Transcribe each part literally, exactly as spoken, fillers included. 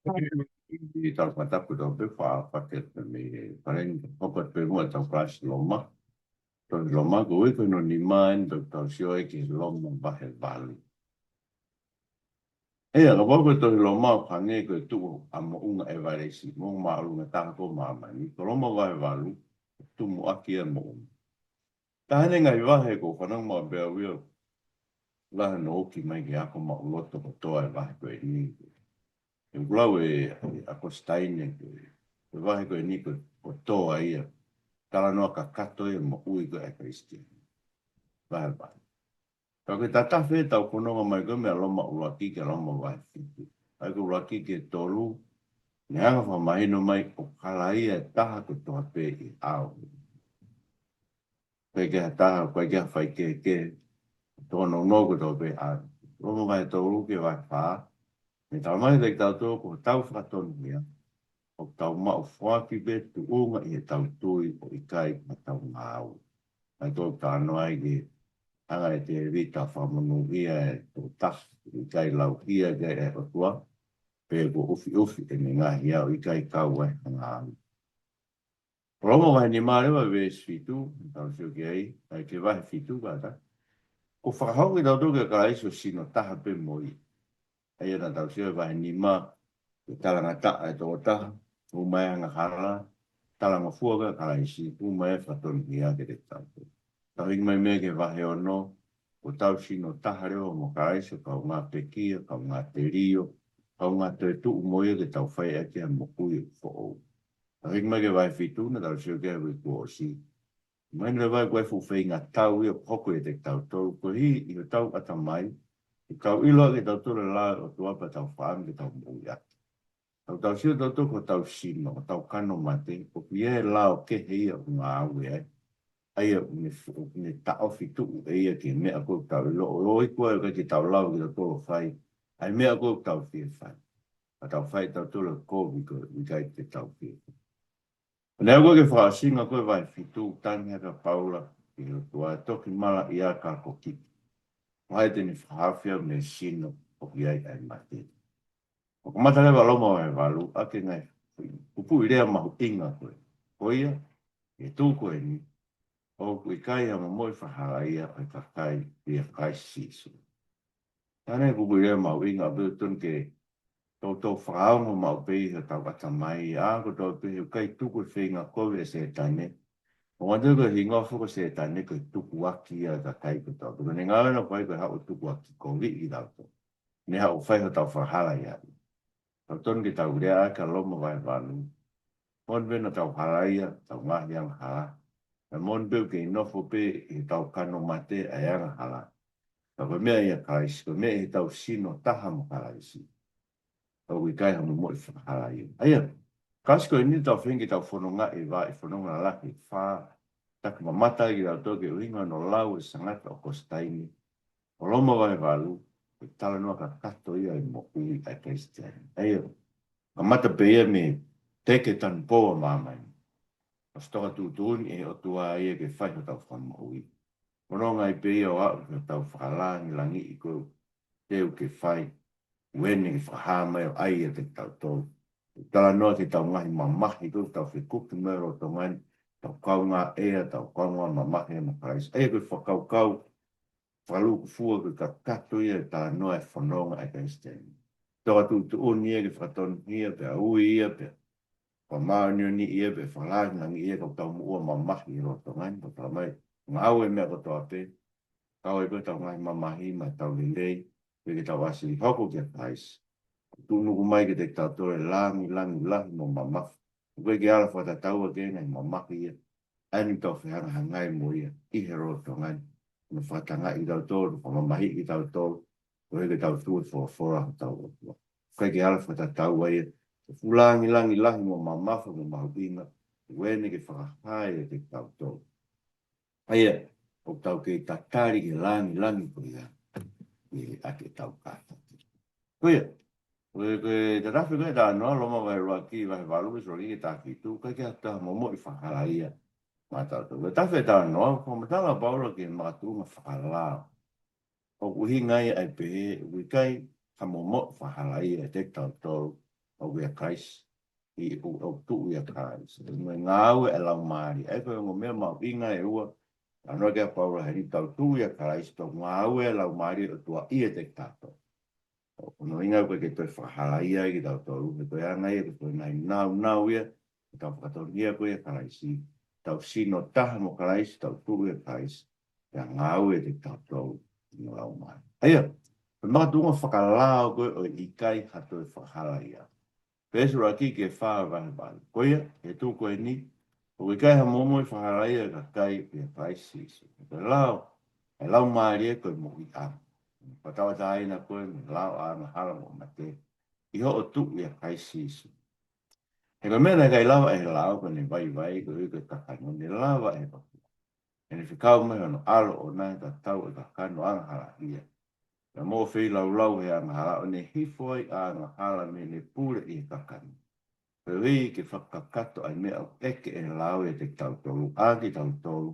ʻI he tau fakatapu tau pē fa fakatapu mei he paleni hoko atu pē muʻa tau kalasi Loma. Tohi Loma, ko e uike hono nima eni tau tau sio ai ki he Loma vahe valu. ʻIa, kapau ko e tohi Loma ʻoku hangē ko e tuʻu ʻa Moʻunga ʻEvalesi, mo māʻolunga taha ko māmani, ko Loma vahe valu, tumuʻaki ʻa Moʻunga. Taha eni e ngaahi vahe ʻoku ou fanongo maʻu pē au ia, lahi hono ʻoki mai ke ako maʻuloto kotoa e vahe ko eni. ʻOku lau e, e ʻAkositaine ko e, e vahe ko eni ko e, kotoa ia. Talanoa kakato ia moʻui ko e ʻa e Kalisitiane. Vahe vahe. Ka ko e tatafe tau fononga mai ko e meʻa Loma ʻuluaki ki he Loma vahe fitu. ʻA ia ko e ʻuluaki ki he tolu, ne hanga fakamahino mai ʻoku hala ia e taha kotoa pē ʻi he ʻao. ʻIkai ke ha taha, ʻikai ke ha faikehekehe, tōnounou kotoa pē ʻa Loma vahe tolu ki he vahe fā. Ne talamai kiate kitautolu ko hotau fakatonuhia, ʻoku tau maʻu foaki pē tuʻunga ʻi heʻetau tui ʻo ʻikai ʻi heʻetau ngāue. ʻA ia ko e talanoa ia ki he anga ʻe Tēvita fakamonūʻia e tokotaha ʻikai lauhia ki ai e ʻOtua, pe kuo ʻufiʻufi ʻene ngaahi ʻao ʻikai kau ai ha ngāue. Loma vahe nima leva veesi fitu, tau sio ki ai, ʻa ia ki he vahe fitu kātaki. Ko e fakahoko kiate kitautolu ʻe Kalaisi ʻo sino taha pē mo ia. ʻA ia naʻa tau sio he vahe nima, ko e talangataʻa e tokotaha, hū mai e angahala, talangofua ko ē ʻa Kalaisi, hū mai e fakatonuhia kiate kitautolu. Tau hiki mai mei ai ki he vahe ono, ko ʻetau sino taha leva mo Kalaisi ʻo kaungā pekia, kaungā telio, kaungā toetuʻu mo ia ke tau fai ʻaki ʻa e moʻui ʻoku foʻou. Tau hiki mai ki he vahe fitu naʻa tau sio ki ai he uike kuo ʻosi. Mai leva ko e fuʻu feingatau ia ʻoku hoko ʻiate kitautolu, koeʻuhi ʻi hotau ʻatamai, ʻoku tau ʻilo ʻe kitautolu e lao ʻo e ʻOtua pea tau fakaʻamu ke tau moʻui ʻaki. Tau tau sio tautolu ko hotau sino, hotau kano mate, ʻoku ʻi ai e lao kehe ia ʻoku ngāue ai. ʻA ia ʻoku ne fu-, ʻoku ne taʻofi tuʻu ʻe ia ki he meʻa ko ē ʻoku tau ʻilo, ʻo iku ai ʻoku ʻikai ke tau lava kitautolu ʻo fai ʻa e meʻa ko ē ʻoku tau fie fai. Ka tau fai tautolu e kovi ko ē ʻikai ke tau fie fai. Ko e ʻuhinga ko ē ki he fakaʻosinga ko ē vahe fitu, tangi hake ʻa Paula ki he ʻOtua, toki malaʻia ka ko kiʻi. Vahe te ne fakahaofi au mei he sino ʻoku ʻi ai ʻa e mate. ʻO kamata leva Loma vahe valu, ʻa e ngaahi pupuʻi lea mahuʻinga ko ē. Ko ia, ʻi he tuʻu ko eni, ʻoku ʻikai ha momoʻi fakahalaia ʻo e kakai ʻia Kalaisi Sīsū. Taha eni e pupuʻi lea mahuʻinga pē ʻoku totonu ke toutou fakaongo maʻu pē ʻi hotau ʻatamai, ʻa ia ko e tau pehē ʻoku ʻikai tuku e feinga kovi ʻa Sētane. ʻO ʻoatu ko e hingoa foki ʻo Sētane ko e tukuakiʻi ʻa e kakai kotoa. Ko ʻene ngāue ʻoku fai ko e haʻu ʻo tukuakiʻi koviʻi kitautolu. Ne haʻu ʻo fai hotau fakahalaia. Totonu ke tau lea ʻaki ʻa Loma vahe valu. Moʻoni pē naʻa tau halaia, tau ngaahi angahala. Pea moʻoni pē ʻoku kei nofo pē ʻi hotau kano mate ʻa e angahala. Ka ko e meʻa ʻia Kalaisi, ko e meʻa ʻi heʻetau sino taha mo Kalaisi, ʻoku ʻikai ha momoʻi fakahalaia. ʻA ia, kalasi ko eni tau feinga ke tau fononga ʻi he vaʻe fononga lalahi ʻe fā, taki mamata ai kitautolu ki he ʻuhinga hono lau ʻe he tangata ʻo ʻAkositaine ʻo Loma vahe valu, ko e talanoa kakato ia ʻo e moʻui ʻa e Kalisitiane. ʻA ia, kamata pē ia mei he teke tanupou ʻa māmani. Kuo ʻosi toka tuʻutuʻuni ʻe he ʻOtua ia ke fai hotau fakamoʻui. Fononga ai pē ia ʻo aʻu ki hotau fakalāngilangiʻi ko ē ʻoku teu ke fai. Uene ke fakahā mai ʻo ʻai ʻiate kitautolu. Talanoa ki heʻetau ngaahi mamahi ko ē ʻoku tau fekuki mo ia ʻi loto ngani. Tau kaungā ʻea, tau kaungā mamahi mo Kalaisi. ʻA ia ko e fakakaukau fakalūkufua ko e kakato ia e talanoa e fononga ʻa e Kalisitiane. Toka tuʻutuʻuni ia ke fakatonuhia pea ui ia pea fakamāʻoniʻoniʻi ia pea fakalāngilangiʻi ia ka ʻoku tau moʻua mamahi ʻi loto ngani, pea tala mai, ngāue e meʻa kotoa pē, kau ai ko ē ʻetau ngaahi mamahi mo ʻetau lelei, pea ke tau ʻasi hoko kia Kalaisi. Tuʻunuku mai kiate kitautolu e lāngilangi lahi mo mamafa. ʻOku ʻikai ke ala fakatataua ki he ngaahi mamahi ia ʻa eni ʻoku tau fehangahangai mo ia ʻi he loto ngani. Hono fakatangaʻi kitautolu, fakamamahiʻi kitautolu, koeʻuhi ke tau tui e folofola hotau ʻOtua. ʻOku ʻikai ke ala fakatataua ia, ko e fuʻu lāngilangi lahi mo mamafa mo mahuʻinga, uene ke fakahā ʻiate kitautolu. ʻA ia, ʻoku tau kei tatali ki he lāngilangi ko ia, ʻi he ʻaki ʻetau kātaki. Ko ia, ko e, ko e tatafe ko ē talanoa Loma vahe ʻuluaki, vahe valu, veesi ʻuluaki ki he taha fitu, ʻikai ke ʻi ai ha taha momoʻi fakahalaia maʻatautolu. Ko e tafe talanoa, fakamatala ʻa Paula ki he makatuʻunga fakalao. ʻOku ʻuhinga ia ʻa e pehē, ʻoku ʻikai ha momoʻi fakahalaia ʻiate kitautolu. ʻOku ʻia Kalaisi, ʻi ʻo, ʻo tuʻu ʻia Kalaisi. Mo e ngāue ʻa e Laumālie. ʻA ia ko e ongo meʻa mahuʻinga ʻe ua, ʻa ia naʻe ʻeke ʻa Paula heni, tau tuʻu ʻia Kalaisi, tau ngāue ʻa e Laumālie ʻo tuʻu ʻiate kitautolu. ʻO, ʻo ʻuhinga ko e ke toe fakahalaia ai kitautolu, he ko e anga ia ko e toe nai nau nau ia, ʻetau fakatonuhia ko ia ʻia Kalaisi, tau sino taha mo Kalaisi, tau tuʻu ʻia Kalaisi, pea ngāue ʻiate kitautolu ʻi he Laumālie. ʻA ia, ko e makatuʻunga fakalao ko ē ʻo e ʻikai ha toe fakahalaia. Veesi ʻuluaki ki he fā vahe valu. Ko ia, he tuʻu ko eni, ʻoku ʻikai ha momoʻi fakahalaia ʻa e kakai ʻia Kalaisi Sīsū. Ko e lao ʻa e Laumālie ko e moʻuiʻanga. Fakatauʻatāina koe mei he lao ʻa e angahala mo e mate, ʻi hoʻo tuʻu ʻia Kalaisi Sīsū. He ko e meʻa naʻe ʻikai lava ʻe he lao, ko ʻene vaivai, koeʻuhi ko e kakano, naʻe lava ʻe he ʻOtua. ʻEne fekau mai hono ʻAlo ʻoʻona he tatau ʻo e kakano angahala ia. Pea mo e feilaulau he angahala, ʻo ne hifo ai ʻa e angahala mei heʻene pule ʻi he kakano, koeʻuhi ke fakakakato ʻa e meʻa ʻoku ʻeke ʻe he lao ʻiate kitautolu, ʻa kitautolu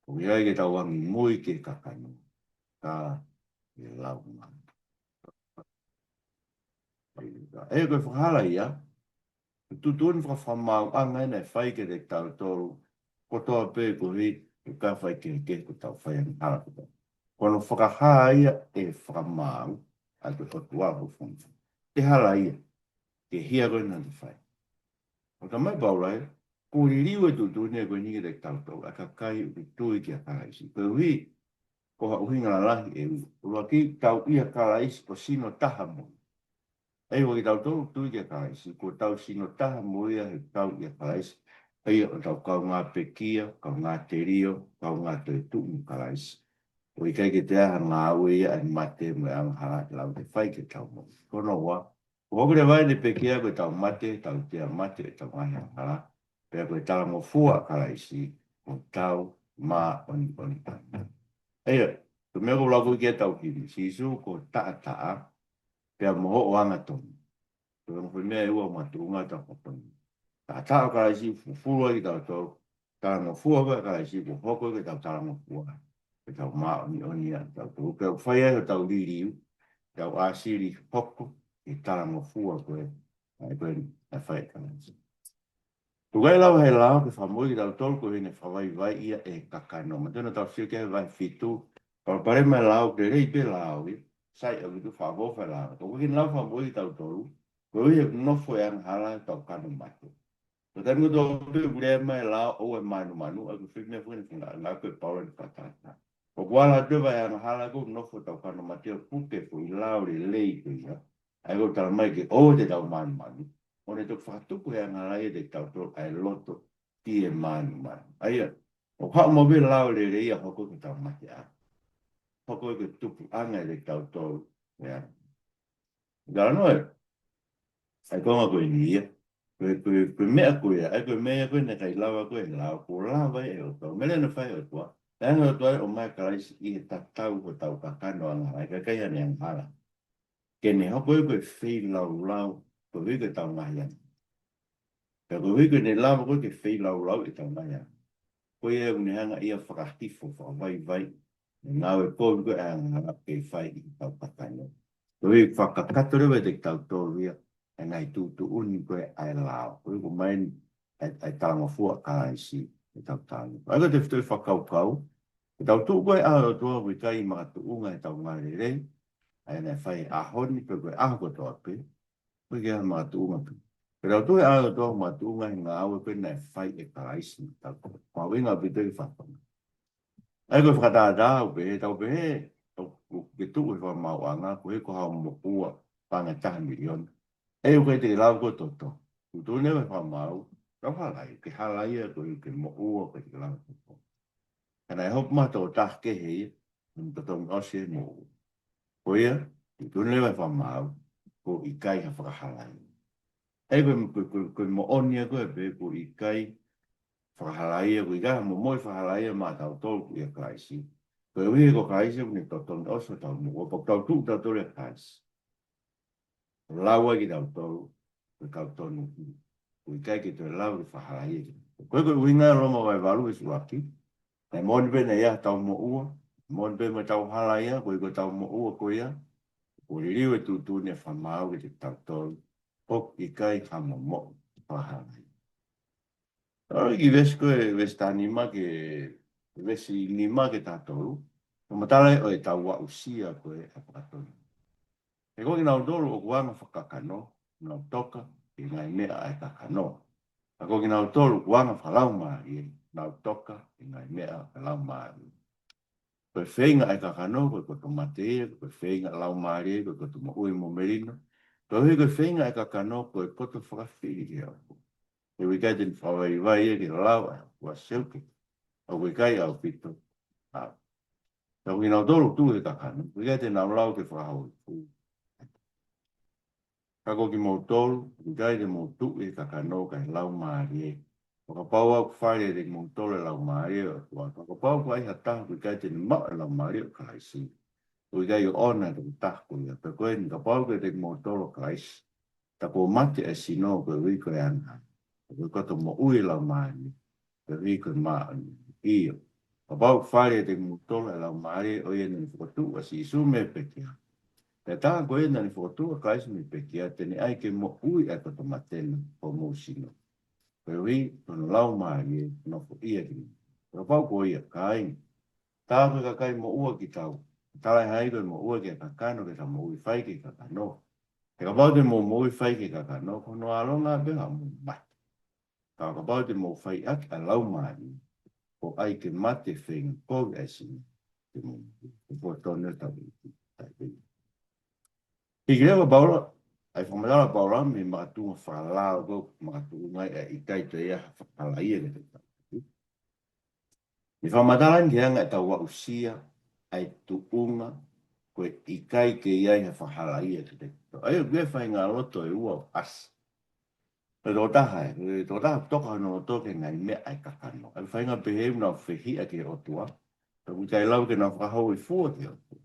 ʻoku ʻikai ke tau angimui ki he kakano, ka ʻi he Laumālie. ʻA ia ko e fakahalaia, ko e tuʻutuʻuni fakamaauʻanga ia naʻe fai kiate kitautolu kotoa pē, koeʻuhi ko e kau faikehekehe, ko ʻetau faiangahala kotoa. Ko hono fakahā ia ʻe he fakamaau ʻa e ʻOtua ʻo fonu. Ke halaia, ke hia ko ē naʻa te fai. ʻOku talamai ʻe Paula ia, kuo liliu e tuʻutuʻuni ko eni kiate kitautolu, ʻa e kakai ʻoku tui kia Kalaisi. Koeʻuhi, ko ha ʻuhinga lalahi ʻe ua. ʻUluaki, tau ʻia Kalaisi ʻo sino taha mo ia. ʻA ia ko kitautolu tui kia Kalaisi, kuo tau sino taha mo ia he tau ʻia Kalaisi. ʻA ia ko ʻetau kaungā pekia, kaungā telio, kaungā toetuʻu mo Kalaisi. ʻOku ʻikai ke toe ʻi ai ha ngāue ia ʻa e mate mo e angahala ʻe lava ke fai ke tau moʻui. Ko hono ua, kuo hoko leva ʻene pekia ko ʻetau mate, tautea mate ʻetau ngaahi angahala, pea ko e talangofua ʻa Kalaisi ko hotau māʻoniʻoni. ʻA ia, ko e meʻa ʻoku lau ko ē ki ai ʻetau himi, Sīsū ko ho taʻataʻa, pea mo hoʻo angatonu. Ko e ongo foʻi meʻa ʻe ua makatuʻunga ʻetau fakaponi. Taʻataʻa ʻo Kalaisi, fufulu ai kitautolu, talangofua ko ē ʻa Kalaisi, kuo hoko ko ʻetau talangofua, ko ʻetau māʻoniʻoni ʻa kitautolu. Pea ʻoku fai ai hotau liliu, ʻetau ʻāsili hoko ʻi he talangofua ko ē, ʻa ia ko ē naʻe fai ʻe Kalaisi. Tuku ai e lao ʻa e lao ke fakamoʻui kitautolu koeʻuhi naʻe fakavaivai ia ʻe he kakano. Manatuʻi naʻa tau sio ki he vahe fitu, palopalema e lao, lelei pē lao ia, sai ʻaupito, fakaʻofoʻofa e lao. Ka ʻoku ʻikai ke ne lava fakamoʻui kitautolu, koeʻuhi he ʻoku nofo e angahala ʻi hotau kano mate. Ko e taimi kotoa pē ʻoku lea mai e lao, ʻoua ʻe mānumanu, ʻa ia ko e foʻi meʻa foki naʻe fakaʻaongaʻi ko ē ʻe Paula ʻi he fakatātā. ʻOku ala atu ʻa e angahala ko ē ʻoku nofo hotau kano mate ʻo puke e foʻi lao lelei ko ia, ʻa ia ʻoku talamai ke ʻoua te tau mānumanu. ʻO ne toki fakatupu he angahala ʻiate kitautolu ʻa e loto ki he mānumanu. ʻA ia, ʻoku haʻu maʻu pē lao lelei ia ʻo hoko ko ʻetau mateʻaki. Hoko ko e tupuʻanga ʻiate kitautolu. ʻIo. Talanoa ē, ʻa e konga ko eni ia. Ko e, ko e, ko e meʻa ko ia, ʻa ia ko e meʻa ko ē naʻe ʻikai lava ko ē ʻe he lao, kuo lava ia ʻe he ʻOtua. Meʻa leva naʻe fai ʻe he ʻOtua. Naʻe hanga ʻe he ʻOtua ʻo ʻomai ʻa Kalaisi ʻi he tatau hotau kakano angahala, ʻikai ke ʻi ai haʻane angahala. Ke ne hoko ia ko e feilaulau koeʻuhi ko ʻetau ngaahi angahala. Pea koeʻuhi ko ʻene lava ko ē ke feilaulau ʻetau ngaahi angahala, ko ia ʻoku ne hanga ia ʻo fakahifo, fakavaivai e ngāue kovi ko ē ʻa e angahala ke fai ʻi hotau kakano. Koeʻuhi fakakakato leva ʻiate kitautolu ia ʻa e ngaahi tuʻutuʻuni ko ē ʻa e lao. Koeʻuhi ko e ʻomai ʻa e, ʻa e talangofua ʻa Kalaisi ʻi heʻetau talangofua. ʻA ia ko e tefitoʻi fakakaukau, ʻetau tuʻu ko ē ʻi he ʻao ʻo e ʻOtua ʻoku ʻikai makatuʻunga heʻetau ngāue lelei, ʻa ia naʻe fai he ʻaho ni pe ko e ʻaho kotoa pē, ʻoku ʻikai ha makatuʻunga pē. Ko ʻetau tuʻu he ʻao ʻo e ʻOtua ʻoku makatuʻunga he ngāue ko ē naʻe fai ʻe Kalaisi maʻatautolu. Mahuʻinga ʻaupito e fakapanga. ʻA ia ko e fakatātā ʻoku pehē, tau pehē, ʻo, ʻoku ke tuʻu he fakamaauʻanga, koeʻuhi ko haʻo moʻua paʻanga ʻe taha miliona. ʻA ia ʻoku ʻikai te ke lava koe ʻo toto. Tuʻutuʻuni leva ʻe he fakamaau, tau halaia, ke halaia koeʻuhi ke moʻua koeʻuhi ke lava koe ʻo toto. Ka naʻe hopo mai ha tokotaha kehe ia, ʻo ne totongi ʻosi e moʻua. Ko ia, tuʻutuʻuni leva ʻe he fakamaau, ʻoku ʻikai ha fakahalaia. ʻA ia ko e, ko e, ko e, ko e moʻoni ia ko ē pē ʻoku ʻikai fakahalaia, ʻoku ʻikai ha momoʻi fakahalaia maʻatautolu ʻia Kalaisi. Koeʻuhi ko Kalaisi ʻoku ne totongi ʻosi hotau moʻua, pea ʻoku tau tuʻu tautolu ʻia Kalaisi. ʻO lau ai kitautolu ko e kau tonu. ʻOku ʻikai ke toe lava ke fakahalaia kitautolu. Ko e, ko e ʻuhinga ia ʻo Loma vahe valu veesi ʻuluaki. Naʻe moʻoni pē naʻe ʻi ai hotau moʻua, moʻoni pē mo ʻetau halaia, koeʻuhi ko ʻetau moʻua ko ia, kuo liliu e tuʻutuʻuni ʻa e fakamaau kiate kitautolu. ʻOku ʻikai ha momoʻi fakahalaia. ʻA ia ko e veesi ko ē, veesi taha nima ki he, veesi nima ki he taha tolu, ʻoku matala ʻo e tau aʻusia ko ē ʻa e fakatonu. He ko kinautolu ʻoku anga fakakakano, nau toka ʻi he ngaahi meʻa ʻa e kakano. Ka ko kinautolu ʻoku anga fakalaumālie, nau toka ʻi he ngaahi meʻa ʻa e laumālie. Ko e feinga ʻa e kakano, ko e koto mate ia, ko e feinga ʻa e laumālie, ko e koto moʻui mo melino. Koeʻuhi ko e feinga ʻa e kakano, ko e koto fakafili ki he ʻOtua. He ʻoku ʻikai te ne fakavaivai ia ke lau ʻa e ʻOtua, seuke. ʻOku ʻikai ʻaupito. ʻA. Ka ko kinautolu ʻoku tuʻu he kakano, ʻoku ʻikai te nau lau ke fakahōifua. Ka ko kimoutolu, ʻoku ʻikai te mou tuʻu he kakano ka he laumālie. Fakapapau ʻoku fale ʻiate kimoutolu e laumālie ʻo e ʻOtua. Fakapapau ʻoku ai ha taha ʻoku ʻikai te ne maʻu e laumālie ʻo Kalaisi, ʻoku ʻikai ʻoʻona e tokotaha ko ia. Pea ko eni, kapau ʻoku ʻiate kimoutolu ʻa Kalaisi, tā kuo mate ʻa e sino koeʻuhi ko e anga, ko e koto moʻui e laumālie koeʻuhi ko e māʻoniʻoni. ʻIo, kapau ʻoku fale ʻiate kimoutolu e laumālie ʻo ia naʻa ne fokotuʻu ʻa Sīsū mei he pekia, pea tā ko ia naʻa ne fokotuʻu ʻa Kalaisi mei he pekia, te ne ʻai ke moʻui ʻa e koto mate na ʻo homou sino, koeʻuhi ko hono laumālie ʻoku nofoʻia kimoutolu. Kapau ko ia, kāinga, tā ko e kakai moʻua kitautolu, talaʻehai ko e moʻua ki he kakano ke ta moʻui fai ki he kakano. He kapau te mou moʻui fai ki he kakano, ko hono ʻalonga pē haʻamou mate. Ka kapau te mou fai ʻaki ʻa e laumālie, ʻoku ʻai ke mate e feinga kovi ʻa e sino, te mou moʻui. Ko e potoni ʻo e tau ʻEiki. Hiki leva ʻa Paula, ʻa e fakamatala ʻa Paula mei he makatuʻunga fakalao ko ē, makatuʻunga ʻa e ʻikai toe ʻi ai ha fakahalaia ke te tau. ʻI he fakamatala ni ki he anga ʻetau aʻusia ʻa e tuʻunga ko e ʻikai ke ʻi ai ha fakahalaia ke te tau. ʻA ia ʻoku ʻi ai e faʻahinga loto ʻe ua ʻoku ʻasi. Ko e tokotaha ē, ko e tokotaha ʻoku toka hono loto ki he ngaahi meʻa ʻa e kakano. ʻA e faʻahinga pehē ʻoku nau fehiʻa ki he ʻOtua, ka ʻoku ʻikai lava ke nau fakahōifua ki he ʻOtua.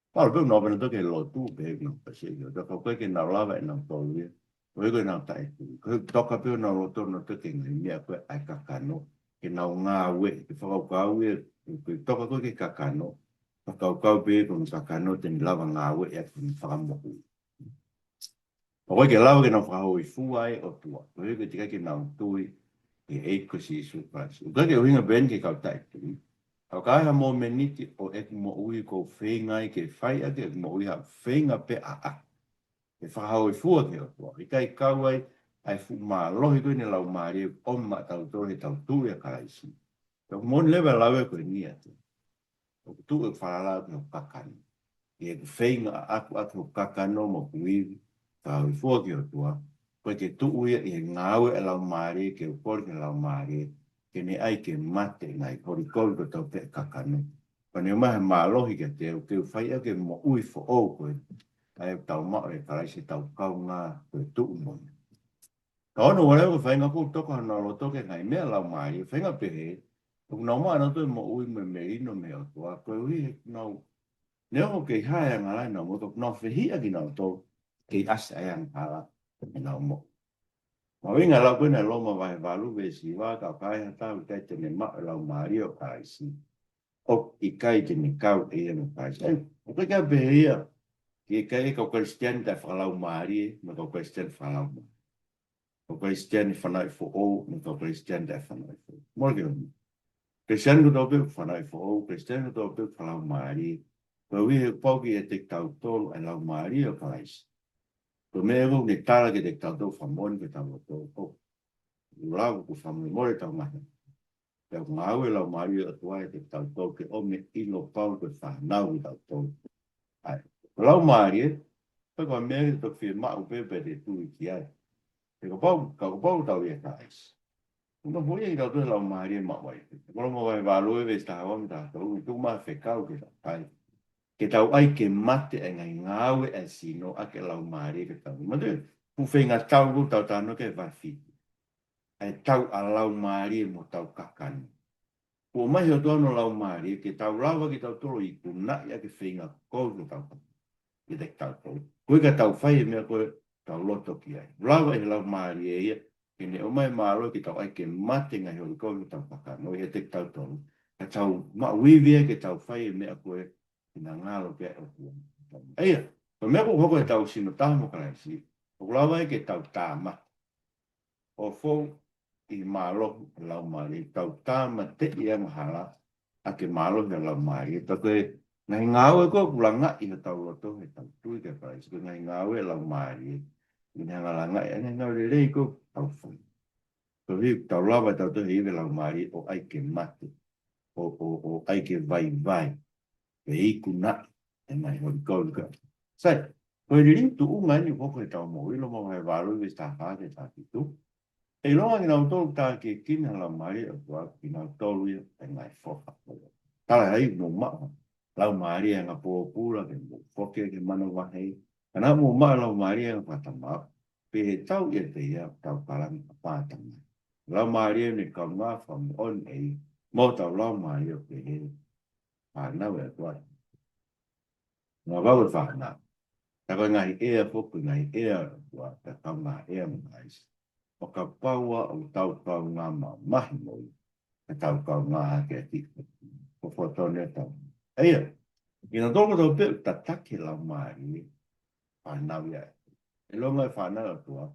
Pau pē ʻoku nau pena toki lotu pē ʻoku nau pasi ki he ʻOtua, ka ʻoku ʻikai ke nau lava ʻe nautolu ia. Ko e ko e nau taʻetui. Ko e toka pē ʻenau loto, nau toki ngaahi meʻa ko ē ʻa e kakano ke nau ngāueʻi, ke fakakaukau ia, ko e toka ko ē ki he kakano, fakakaukau pē ko hono kakano te ne lava ngāueʻi ʻaki hono fakamoʻui. ʻOku ʻikai ke lava ke nau fakahōifua e ʻOtua, koeʻuhi ko e teʻeki ai ke nau tui ki he ʻEiki ko Sīsū Kalaisi. ʻOku ʻikai ke ʻuhinga pē eni ki he kau taʻetui. Ka ʻoku ʻi ai ha momeniti ʻo ʻeku moʻui ʻoku ou feinga ai ke fai ʻaki ʻeku moʻui ha feinga pē ʻaʻaku ke fakahōifua ki he ʻOtua. ʻIkai kau ai ʻa e fuʻu mālohi ko eni ʻa e Laumālie ʻoku ʻomi maʻatautolu heʻetau tui ʻia Kalaisi. Ka ʻoku moʻoni leva e lau ē ko eni atu. ʻOku tuʻu ʻeku falala ki hoku kakano. ʻI heʻeku feinga ʻaʻaku ʻaki hoku kakano mo hoku ivi, fakahōifua ki he ʻOtua, ʻoku ʻikai ke tuʻu ia ʻi he ngāue ʻa e Laumālie, ke u kole ki he Laumālie ke ne ʻai ke mate e ngaahi holi kovi kotoa pē ʻa e kakano. Pea ne ʻomai ha mālohi kiate au ke u fai ʻaki e moʻui foʻou ko ē ʻa ia ʻoku tau maʻu ʻia Kalaisi, ʻetau kaungā ko e tuʻu moʻui. Ka ʻoku ʻikai leva ke feinga ʻoku toka hono loto ki he ngaahi meʻa ʻa e Laumālie, feinga pehē ʻoku nau maʻu ʻe nautolu e moʻui mo e melino mei he ʻOtua, koeʻuhi he ʻoku nau, neongo ʻoku kei hā e angahala ʻenau moʻui, ka ʻoku nau fehiʻa kinautolu ke ʻasi ʻa e angahala ʻenau moʻui. Mahuʻinga e lau ko ena ʻi Loma vahe valu veesi hiva, ka ʻoku ai ha taha ʻoku ʻikai te ne maʻu e Laumālie ʻo Kalaisi, ʻoku ʻikai te ne kau ʻe ia mo Kalaisi. ʻA ia, ʻoku ʻikai ke pehē ia ki he kau Kalisitiane taʻefakalaumālie mo e kau Kalisitiane fakalaumālie, kau Kalisitiane fanauʻi foʻou mo e kau Kalisitiane taʻefanaufo. Mole ke ʻuhinga. Kalisitiane kotoa pē ʻoku fanauʻi foʻou, Kalisitiane kotoa pē ʻoku fakalaumālie. Koeʻuhi he ʻoku pau kiate kitautolu ʻa e Laumālie ʻo Kalaisi. Ko e meʻa ʻoku ne tala kiate kitautolu, fakamoʻoni ki hotau loto, ʻoku lava ʻoku fakamolemole ʻetau ngaahi. Pea ʻoku ngāue e Laumālie ʻo e ʻOtua ʻiate kitautolu ke ʻomi e ʻilo pau ko e fānau kitautolu. ʻA ia, ko e Laumālie, pea ko e meʻa ke toki fiemaʻu pē pea te tui ki ai. He kapau, ka kapau ʻoku tau ʻia Kalaisi, ʻoku nofoʻia kitautolu ʻe he Laumālie maʻu ai. Ko Loma vahe valu veesi taha ua mo e taha tolu, ʻoku tuku mai e fekau ke tau fai. Ke tau ʻai ke mate e ngaahi ngāue ʻa e sino ʻaki e Laumālie ke tau. Mate, fuʻu feinga tau ʻoku tau talanoa ki ai he vahe fitu. ʻA e tau ʻa e Laumālie mo hotau kakano. Kuo ʻomai ʻe he ʻOtua hono Laumālie ke tau lava kitautolu ʻo ikunaʻi ʻaki e feinga kovi ʻoku tau fai ʻiate kitautolu. Koeʻuhi ka tau fai e meʻa ko ē ʻoku tau loto ki ai. Lava ʻe he Laumālie ia ke ne ʻomai e mālohi ke tau ʻai ke mate e ngaahi holi kovi ʻoku tau kakano ʻiate kitautolu. Ka tau maʻu ivi ai ke tau fai e meʻa ko ē ʻoku ngalo ki ai e ʻOtua. ʻA ia, ko e meʻa ʻoku hoko heʻetau sino taha mo Kalaisi, ʻOku lava ai ke tau tāmate ʻo fou ʻi he mālohi ʻo e Laumālie, tau tāmateʻi angahala ʻaki e mālohi ʻo e Laumālie. Pea ko e ngaahi ngāue ko ē ʻoku langaʻi ʻi hotau loto heʻetau tui kia Kalaisi, ko e ngaahi ngāue ʻa e Laumālie, ʻi he ngaahi langaʻi, ʻa e ngaahi ngāue lelei ko ē ʻoku tau fai. Ko e ʻuhi ʻoku tau lava tautolu he ivi ʻa e Laumālie ʻo ʻai ke mate, ʻo, ʻo, ʻo ʻai ke vaivai, pe ikunaʻi ʻe he ngaahi holi kolu ka. Sai, ko e liliu tuʻunga eni ʻoku hoko heʻetau moʻui, Loma vahe valu veesi taha fā ki he taha fitu. ʻE ʻilonga kinautolu ʻoku tākiekina ʻe he Laumālie ʻo e ʻOtua, ko kinautolu ia ʻa e ngaahi foha. Talaʻehai mou maʻu ha laumālie anga pōpula ke mou foki ki he manavahē. Ka naʻa mou maʻu ha laumālie anga fakatamaʻopoʻopo, pea ʻi he tau ia te ia tau kalanga, ʻApā Tamai. Laumālie ʻoku ne kaungā fakamoʻoni ʻe ia mo hotau laumālie ʻo pehē, fānau ʻa e ʻOtua. Ngā vau e fānau. Ka ko e ngaahi ʻea foki, ngaahi ʻea ʻa e ʻOtua, ka kaungā ʻea mo Kalaisi. ʻO kapau ʻoku tau kaungā mamahi mo ia, ka tau kaungā hake ʻa e kiʻi ko fotone tau. ʻA ia, kinautolu kotoa pē ʻoku tataki ʻe he Laumālie, fānau ia. ʻIlonga e fānau ʻa e ʻOtua,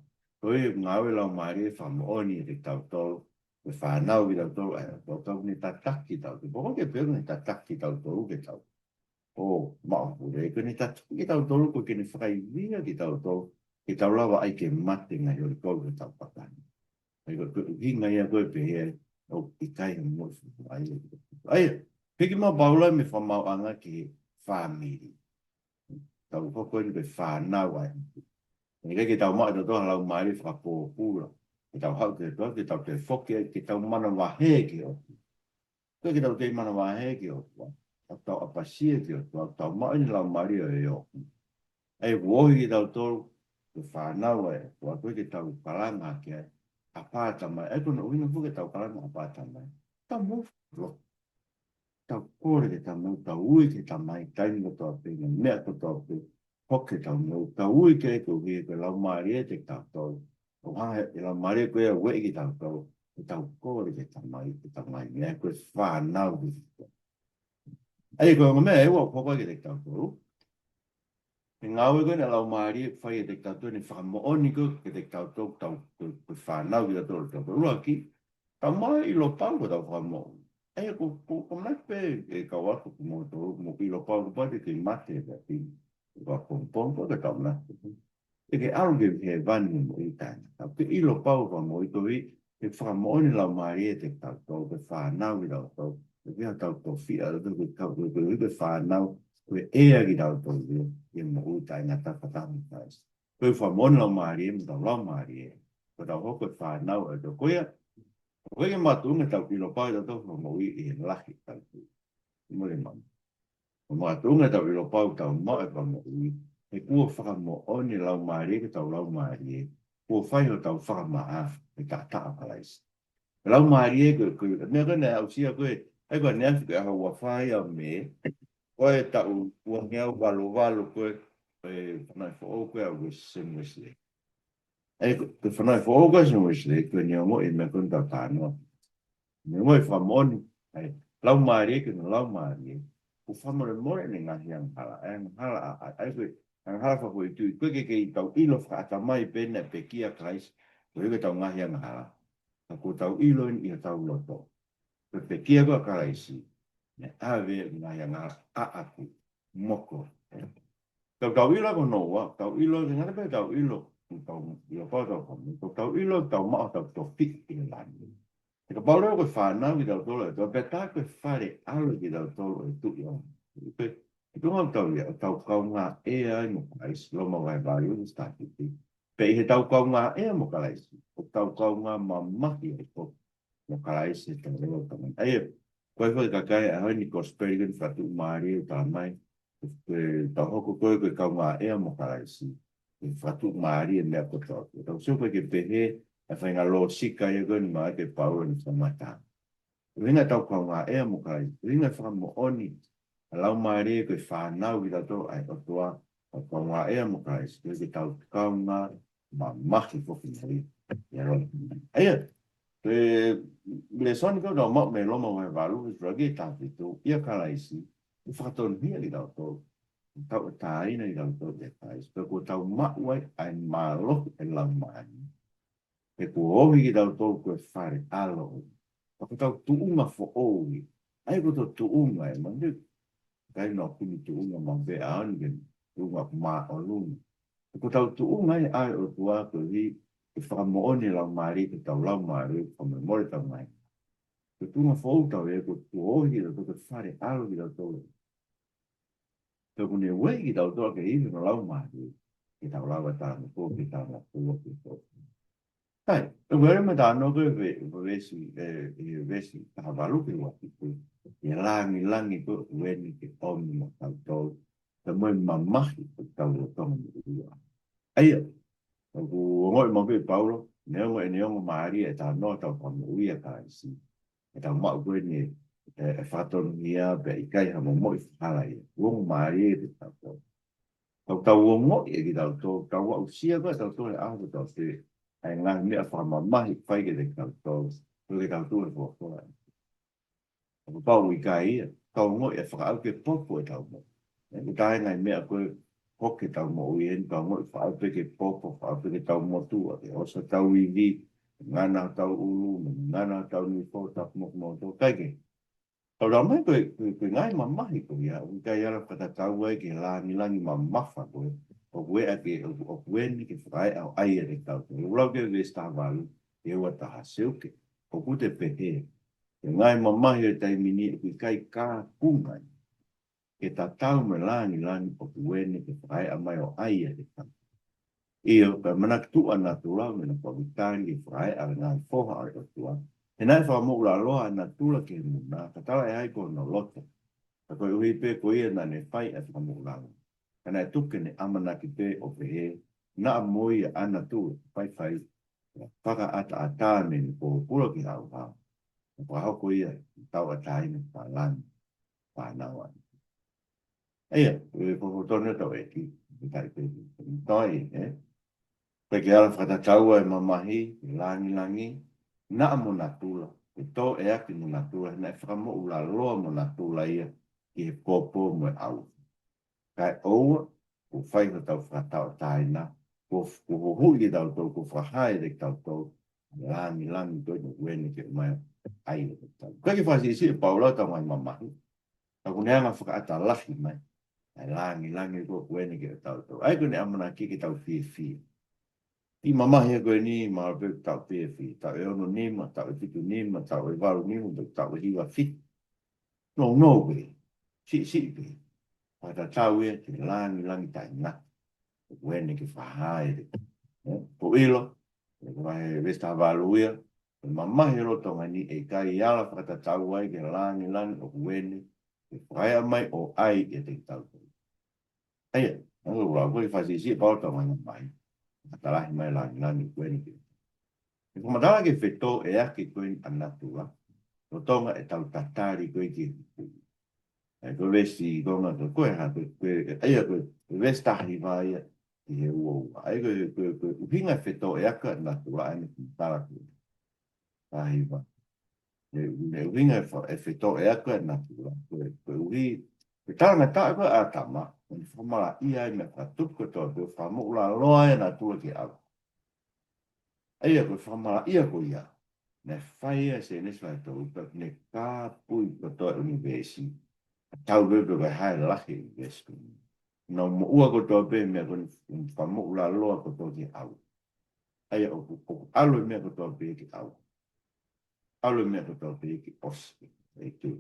ko e ngāue ʻa e Laumālie fakamoʻoni kiate kitautolu, ko e fānau kitautolu ʻa e ʻOtua, ka ʻoku ne tataki kitautolu. Pea ko e ke pehē ʻoku ne tataki kitautolu ke tau ō maʻu ha pule, ko ʻene tataki kitautolu ko e ke ne fakaivia kitautolu, ke tau lava ai ke mate ngaahi holi kolu ke tau pakani. ʻA ia ko e, ko e ʻuhinga ia ko ē pehē ai ʻoku ʻikai ha moʻui ai. ʻA ia, piki maʻu Paula mei he fakamaauʻanga ki he fāmili. Tau hoko eni ko e fānau ai. ʻIkai ke tau maʻu ʻe tautolu ha laumālie fakapōpula. Ke tau haʻu ki he ʻOtua, ke tau toe foki ai, ke tau manavahē ki he ʻOtua. Ko e ke tau kei manavahē ki he ʻOtua, ʻoku tau ʻapasia ki he ʻOtua, ʻoku tau maʻu eni e Laumālie ʻo e ʻOtua. ʻA ia ʻoku ohi kitautolu ko e fānau ʻa e ʻOtua, ko e ke tau kalanga ki ai, ʻApā Tamai. ʻA ia ko hono ʻuhinga foki ke tau kalanga, ʻApā Tamai, tau mou lo tau kole ki he Tamai, tau ui ki he Tamai, taimi kotoa pē, ngaahi meʻa kotoa pē, hoko ʻetau moʻui, tau ui ki ai koeʻuhi ko e Laumālie ʻiate kitautolu. ʻOku hanga ʻe he Laumālie ko ia ʻo ueʻi kitautolu, ke tau kole ki he Tamai, ke tau ngaahi meʻa ko e fānau ki he Tamai. ʻA ia ko e ongo meʻa ʻe ua ʻoku hoko ai kiate kitautolu. Ko e ngāue ko ē ʻa e Laumālie ʻoku fai kiate kitautolu, ʻene fakamoʻoni ko ē kiate kitautolu, tau, ko e, ko e fānau kitautolu, tau, ko e ʻuluaki, tau maʻu e ʻilo pau ko ʻetau fakamoʻui. ʻA ia ko, ko, ko e manatu pē ʻe kau ako ko moutolu, mou ʻilo pau ko pau te ke mate pē ʻi he pongipongi ko ē ke tau manatu. Te ke ʻalu ki hēvani mo e taʻengata. Ke ʻilo pau ko e fakamoʻui ko ē, ke fakamoʻoni e Laumālie kiate kitautolu, ko e fānau kitautolu. Ke ʻi ai hotau tofiʻa, ke, ke, ke, ke, ke fānau, ko e ʻea kitautolu ia, ʻi he moʻui taʻengata fakataha mo Kalaisi. Ko e fakamoʻoni e Laumālie, mo hotau laumālie, ko ʻetau hoko ko e fānau ʻa e ʻOtua. Ko ia, ko e makatuʻunga ʻetau ʻilo pau ʻetau fakamoʻui ʻi he lahi ʻetau tui. Mole mama. Ko e makatuʻunga ʻetau ʻilo pau ʻetau maʻu e fakamoʻui, he kuo fakamoʻoni e Laumālie ki hotau laumālie, kuo fai hotau fakamaʻa ʻi he taʻataʻa ʻo Kalaisi. Ko e Laumālie ko, ko e meʻa ko ē naʻe aʻusia ko ē, ʻa ia ko e ʻaneafi ko e ʻaho ua fā ia ʻo Mē, ko e taʻu ua ngeau valu valu ko ē, ʻa e fanauʻi foʻou ko ē ʻa Wes-, Sam Wesley. ʻA ia ko, ko e fanauʻi foʻou ko ē ʻa Sam Wesley, ko ʻene ongoʻi e meʻa ko ē naʻa tau talanoa. ʻEne ongoʻi e fakamoʻoni ʻa e Laumālie, ko hono Laumālie, kuo fakamolemoleʻi ʻene ngaahi angahala, ʻa e angahala ʻa, ʻa, ʻa ia ko e angahala fakafoʻituitui, ʻoku ʻikai ke tau ʻilo fakaʻatamai pe naʻe pekia ʻa Kalaisi, koeʻuhi ko ʻetau ngaahi angahala. Ka kuo tau ʻilo eni ʻi hotau loto, ko e pekia ko ē ʻa Kalaisi, naʻe ʻave e ngaahi angahala ʻaʻaku mo koe. Tau, tau ʻilo ko hono ua, tau ʻilo, ʻikai ngata pē tau ʻilo, tau ʻilo pau ʻetau fakamoʻui, tau, tau ʻilo, tau maʻu hotau tofiʻa ʻi langi. He kapau leva ko e fānau kitautolu ʻa e ʻOtua, pea tā ko e fale ʻalo kitautolu ʻo e Tuʻi ʻo. Pea, ʻi he tuʻunga ʻoku tau ia, ʻoku tau kaungā ʻea ai mo Kalaisi, Loma vahe valu veesi taha fitu. Pea ʻi heʻetau kaungā ʻea mo Kalaisi, ʻoku tau kaungā mamahi ai foki mo Kalaisi ʻi he tauʻolunga ʻo e Tamai. ʻA ia, ko e foʻi kakai ʻa e ʻaho ni, kosipeli ko eni fakatuʻumālie ʻoku talamai, ke tau hoko ko ē ko e kaungā ʻea mo Kalaisi, ke fakatuʻumālie e meʻa kotoa. Ke tau sio ko ē ke pehē, ʻa e faʻahinga lōsika ia ko eni naʻe maʻu ʻe Paula ʻi he tangata. ʻUhinga ʻetau kaungā ʻea mo Kalaisi, ʻuhinga e fakamoʻoni ʻa e Laumālie ko e fānau kitautolu ʻa e ʻOtua, ʻo kaungā ʻea mo Kalaisi, ke tau kaungā mamahi foki mo ia. ʻA ia, ko e lēsoni ko ē ʻoku tau maʻu mei Loma vahe valu, veesi ʻuluaki ki he taha fitu, ʻia Kalaisi, ʻoku fakatonuhia kitautolu. tauʻatāina kitautolu ʻe Kalaisi, pea kuo tau maʻu ai ʻa e mālohi ʻo e Laumālie. Pea kuo ohi kitautolu ko e fale ʻalo. Pea ko ʻetau tuʻunga foʻou ia. ʻA ia ko ʻetau tuʻunga ē, manatu, ʻikai naʻa ku ni tuʻunga maʻu pē ʻaho ni, ke tuʻunga māʻolunga. Pea ko ʻetau tuʻunga ē ʻa e ʻOtua koeʻuhi ko e fakamoʻoni ʻa e Laumālie, ko ʻetau laumālie, ko e fakamolemole ʻetau ngaahi. Ko e tuʻunga foʻou ʻoku tau ʻi ai, kuo ohi kitautolu ko e fale ʻalo kitautolu. Pea kuo ne ueʻi kitautolu ʻaki e ivi ʻo e Laumālie, ke tau lava ʻo talangofua, ke tau lava ʻo talangofua. Sai, ʻoku ʻi ai e meʻa ʻoku talanoa ki ai e ve-, veesi, ē, ʻi he veesi taha valu ki he ua fitu. ʻI he lāngilangi ko ē ʻoku ʻi heni ke ʻomi maʻatautolu, pea mo e mamahi ʻoku tau lolotonga moʻui ai. ʻA ia, ʻoku ongoʻi maʻu pē ʻe Paula, neongo ʻene ongo mālie e talanoa ʻetau fakamoʻui ʻia Kalaisi, ʻetau maʻu ko eni e, e fakatonuhia pea ʻikai ha momoʻi fakahala ia. ʻOku ongo mālie ʻiate kitautolu. Tau, tau ongoʻi ʻe kitautolu, tau aʻusia ko ē ʻe tautolu he ʻaho kotoa pē ʻa e ngaahi meʻa fakamamahi ʻoku fai kiate kitautolu, ko e ke tau tuʻu he folofola. ʻOku pau ʻikai ia, tau ongoʻi ʻe fakaʻau ke popo ʻetau moʻui. ʻE, ʻoku taha e ngaahi meʻa ko ē ʻoku hoko ʻi heʻetau moʻui eni, tau ongoʻi fakaʻau pē ke popo, fakaʻau pē ke tau motuʻa, ke ʻosi ʻetau ivi, ngana hotau ʻulu, ngana hotau nifo, tapu mo moto, kae kehe. Tau lau mai ko e, ko e, ko e ngaahi mamahi ko ia, ʻoku ʻikai ala fakatatau ai ki he lāngilangi mamafa ko ē, ʻoku ʻi ai ke, ʻoku, ʻoku ʻi heni ke fakaeʻa ʻo ʻai ʻiate kitautolu. ʻOku lau ki he veesi taha valu, ʻe ua taha, seuke, ʻoku te pehē, ko e ngaahi mamahi ʻo e taimi ni ʻoku ʻikai kaunga ia ke tatau mo e lāngilangi ʻoku ʻi heni ke fakaeʻa mai ʻo ʻai ʻiate kitautolu. ʻIo, pea manatuʻa natula, mena kua vitali e fakaeʻa ʻa e ngaahi foha ʻo e ʻOtua. He naʻe fakamoʻulaloa ʻa natula ki he muna, ka talaʻehai ko hono loto. Ka koeʻuhi pē ko ia naʻa ne fai ʻa e fakamoʻulaloa, ka naʻe tuku ke ne ʻamanaki pē ʻo pehē, naʻa mo ia ʻa natula, faifai, ʻo fakaʻataʻatā mei he pōpula ki he ʻauha, ʻo fakahoko ia ʻo tauʻatāina ki he pālangi fānau ʻa e ʻEiki. ʻA ia, ʻe fotonu ʻetau ʻEiki, ʻikai pē, ʻikai, ē? Pea ʻikai ala fakatatau ʻa e mamahi, lāngilangi, naʻa mo natula, ʻe tō ʻe ʻaki mo natula, naʻe fakamoʻulaloa mo natula ia ki he popo mo e ʻauha. Kae ʻoua, kuo fai hotau fakatauʻatāina, kuo, kuo huhuʻi kitautolu, kuo fakahā ʻiate kitautolu, lāngilangi ko eni ʻoku ʻi heni ke ʻomai ʻo ʻai ʻiate kitautolu. Kae ke fakasiʻisiʻi ʻe Paula ʻetau ngaahi mamahi, ka ʻoku ne hanga ʻo fakaʻatā lahi mai ʻa e lāngilangi ko ē ʻoku ʻi heni kiate kitautolu. ʻA ia ko ʻene ʻamanaki ke tau fiefia. Kiʻi mamahi ko eni, mahalo pē taʻu pē ʻe fiha, taʻu ʻe ono nima, taʻu ʻe fitu nima, taʻu ʻe valu nima, taʻu ʻe hiva fitu. Nounou pē, siʻisiʻi pē. Fakatatau ia ki he lāngilangi taʻengata ʻoku ʻi heni ke fakahā ʻe, ē, ʻoku ʻilo, ʻe ko e veesi taha valu ia, ʻe mamahi ʻa e lolotonga ni, ʻe ʻikai ala fakatatau ai ki he lāngilangi ʻoku ʻi heni ke fakaeʻa mai ʻo ʻai ʻiate kitautolu. ʻA ia, ʻoku lau ko e fakasiʻisiʻi ʻe Paula ʻetau ngaahi mamahi, fakaʻatā lahi mai lāngilangi ʻoku ʻi heni ke. ʻE fakamatala ki he fetōʻeaki ko eni ʻa natula, lolotonga ʻetau tatali ko ē ki he hukui. ʻA ia ko e veesi konga ko ē, ko e hā, ko e, ko e, ʻa ia ko e, ko e veesi taha hiva ia ki he ua ua. ʻA ia ko e, ko e, ko e ʻuhinga e fetōʻeaki ʻa natula ʻa eni fakamatala ko ē. Taha hiva. ʻE, ʻe ʻuhinga e fa-, e fetōʻeaki ʻa natula. Ko e, ko e ʻuhi, ko e talangataʻa ko ē ʻa ʻĀtama, ʻo ne fakamalaʻia ai e meʻa fakatupu kotoa pē, fakamoʻulaloa ai ʻa natula ki he ʻauha. ʻA ia ko e fakamalaʻia ko ia, naʻe fai ʻe Sēnesi vahe tolu, pea ne kāpui kotoa e ʻunivēsi. Tatau pē pe ko e hā e lahi e ʻunivēsi ko eni. Naʻe moʻua kotoa pē meʻa ko eni, fakamoʻulaloa kotoa ki he ʻauha. ʻA ia ʻoku, ʻoku ʻalu e meʻa kotoa pē ki he ʻauha. ʻAlu e meʻa kotoa pē ke ʻosi, ē, ke,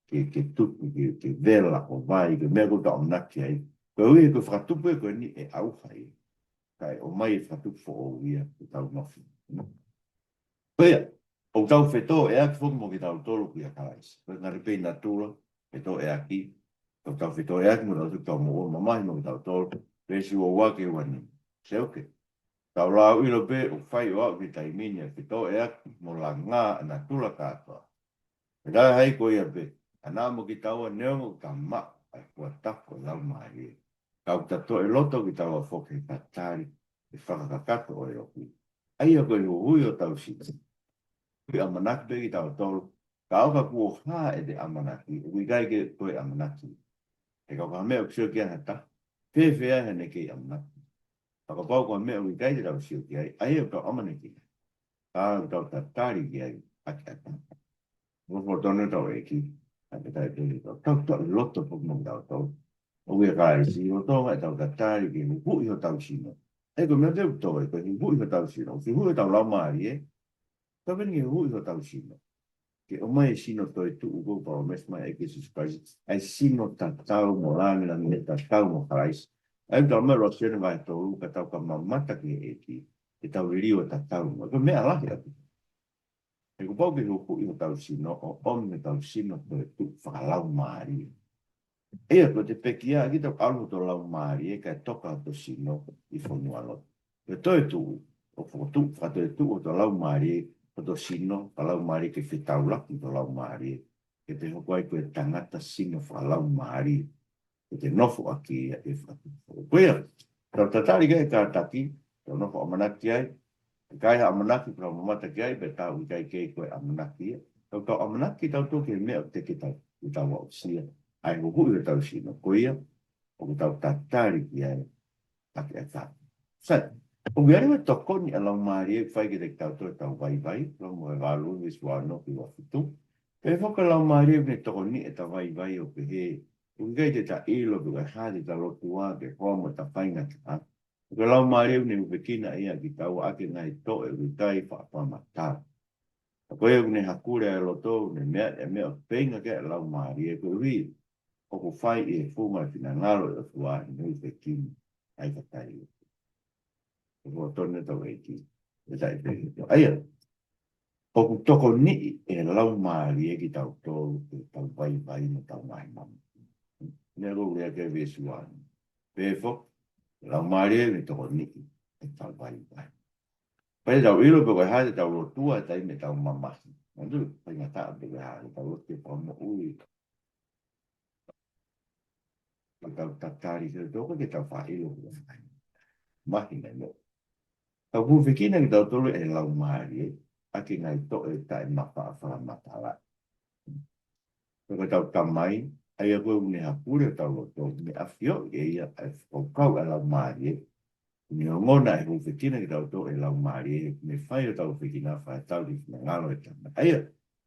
ke, ke tutu, ke, ke vela ʻo vai, ke meʻa ko ē ʻoku tau ʻamanaki ai. Koeʻuhi ko e fakatupu ē ko eni ʻe ʻauha ia. Kae ʻomai e fakatupu foʻou ia ke tau mafu. Ko ia, ʻoku tau fetōʻeaki foki mo kitautolu ʻia Kalaisi. Ko e ngaahi pē natula, fetōʻeaki, ʻoku tau fetōʻeaki mo tautolu, tau moʻua mamahi mo kitautolu, veesi ua ua ki he ua nima. Seuke. Tau lau ʻilo pē ʻoku fai ʻo aʻu ki he taimi ni ʻa e fetōʻeaki mo langā ʻa natula kātoa. Pea talaʻehai ko ia pē, ʻa naʻa mo kitaua neongo ʻoku ta maʻu ʻa e fuatapu ʻo e Laumālie, ka ʻoku ta toʻe loto kitaua foki he tatali ʻe fakakakato ʻo e ʻOtua. ʻA ia ko e huhuʻi hotau siʻi. Ko e ʻamanaki pē kitautolu, ka ʻo ka kuo hā ʻete ʻamanaki, ʻoku ʻikai ke ko e ʻamanaki. He ka ko ha meʻa ʻoku sio ki ai ha taha, Fēfē ai haʻane kei ʻamanaki? Fakapapau ko e meʻa ʻoku ʻikai te tau sio ki ai, ʻa ia ʻoku tau ʻamanaki ki ai, ka ʻoku tau tatali ki ai ʻaki ʻa e ʻatā. Mo fotonu tau ʻEiki, ʻa e taʻe pehē tau, tau tau loto pō mo tau tau. ʻOku ʻi ai ʻa Kalaisi, ʻoku tau tatali ki he huhuʻi hotau sino. ʻE ko e meʻa te u toe, ko e huhuʻi hotau sino, huhuʻi hotau laumālie, ē. Tau pehē ni ke huhuʻi hotau sino. Ke ʻomai e sino toetuʻu ko e palōmesi mai ʻe Sīsū Kalaisi. ʻA e sino tatau mo langilangi, tatau mo Kalaisi. ʻA ia tau mai Lōsione vahe tolu, ka tau ka mamata ki he ʻEiki, ke tau liliu ʻo tatau mo. Ko e meʻa lahi ʻaupito. He kuo pau ke huhuʻi hotau sino, ʻo ʻomi hotau sino toetuʻu fakalaumālie. ʻIo, ko e pekia ʻa kitautolu ʻalu hoto laumālie, kae toka hoto sino ʻi fonua lotu. Ko e toetuʻu, ʻo fokotuʻu, fakatoetuʻu hoto laumālie, hoto sino fakalaumālie ke fetaulaki hoto laumālie. Ke te hoko ai ko e tangata sino fakalaumālie. Ke te nofo ʻaki ia ʻe fakatupu. Ko ia, tau tatali ki he kātaki, tau nofo ʻamanaki ai, ʻikai ha ʻamanaki pea mamata ki ai, pe tau ʻikai kei ko e ʻamanaki ia. Tau tau ʻamanaki tautolu ki he meʻa ʻoku teke tau, ʻoku tau aʻusia. ʻA e huhuʻi hotau sino, ko ia, ʻoku tau tatali ki ai, ʻaki ʻa e ʻatā. Sai, ʻoku ʻi ai e tokoni ʻa e laumālie ʻoku fai kiate kitautolu ʻetau vaivai, Loma vahe valu veesi ua ono ki he ua fitu. Pehē foki ʻa e laumālie ʻoku ne tokoniʻi ʻetau vaivai ʻo pehē, ʻoku ʻikai te ta ʻilo pe ko e hā te ta lotua, pe ko e hā mo ʻeta faingataʻa. Ko e laumālie ʻoku ne ʻufiʻufi kinaua kitaua ʻaki e ngaahi toʻe ʻoku ʻikai faʻa fakamatala. Ka ko ia ʻoku ne hakule ʻa e loto, ʻoku ne meaʻi ʻa e meʻa ʻoku feinga ki ai ʻa e laumālie, koeʻuhi ʻoku fai ʻi he funga ʻo e finangalo ʻo e ʻOtua ʻoku ne ʻufiʻufi kinaua ai kakai. Ko e fotonu tau ʻEiki, ʻe taʻe pehē tau. ʻA ia, ʻoku tokoniʻi ʻe he laumālie kitautolu ʻi heʻetau vaivai mo ʻetau ngaahi mamahi. Meʻa ko ē ʻoku lea ki ai e veesi ua ono. Pehē foki, laumālie ʻoku ne tokoniʻi ʻetau vaivai. Pea tau ʻilo pe ko e hā te tau lotua he taimi ʻetau mamahi. Manatuʻi, faingataʻa pe ko e hā, ʻetau lotu ke fakamoʻui. Ka tau tatali ki he ʻOtua, ʻoku ʻikai ke tau faʻa ʻilo pe ko e hā. Mahino ʻa e meʻa. Ka ʻoku ʻufiʻufi kinaua kitautolu ʻe he laumālie, ʻaki e ngaahi toʻe taʻemafaʻa fakamatala. Pea ko ʻetau Tamai, ʻa ia ko ē ʻoku ne hakule hotau loto, ʻoku ne ʻafioʻi ʻe ia ʻa e fakakaukau ʻa e laumālie, ʻoku ne ongona ʻa e ʻufiʻufi kinaua kitautolu ʻe he laumālie, ʻoku ne fai hotau ʻufiʻufi kinaua ʻo fai hotau finangalo ʻe he Tamai. ʻA ia,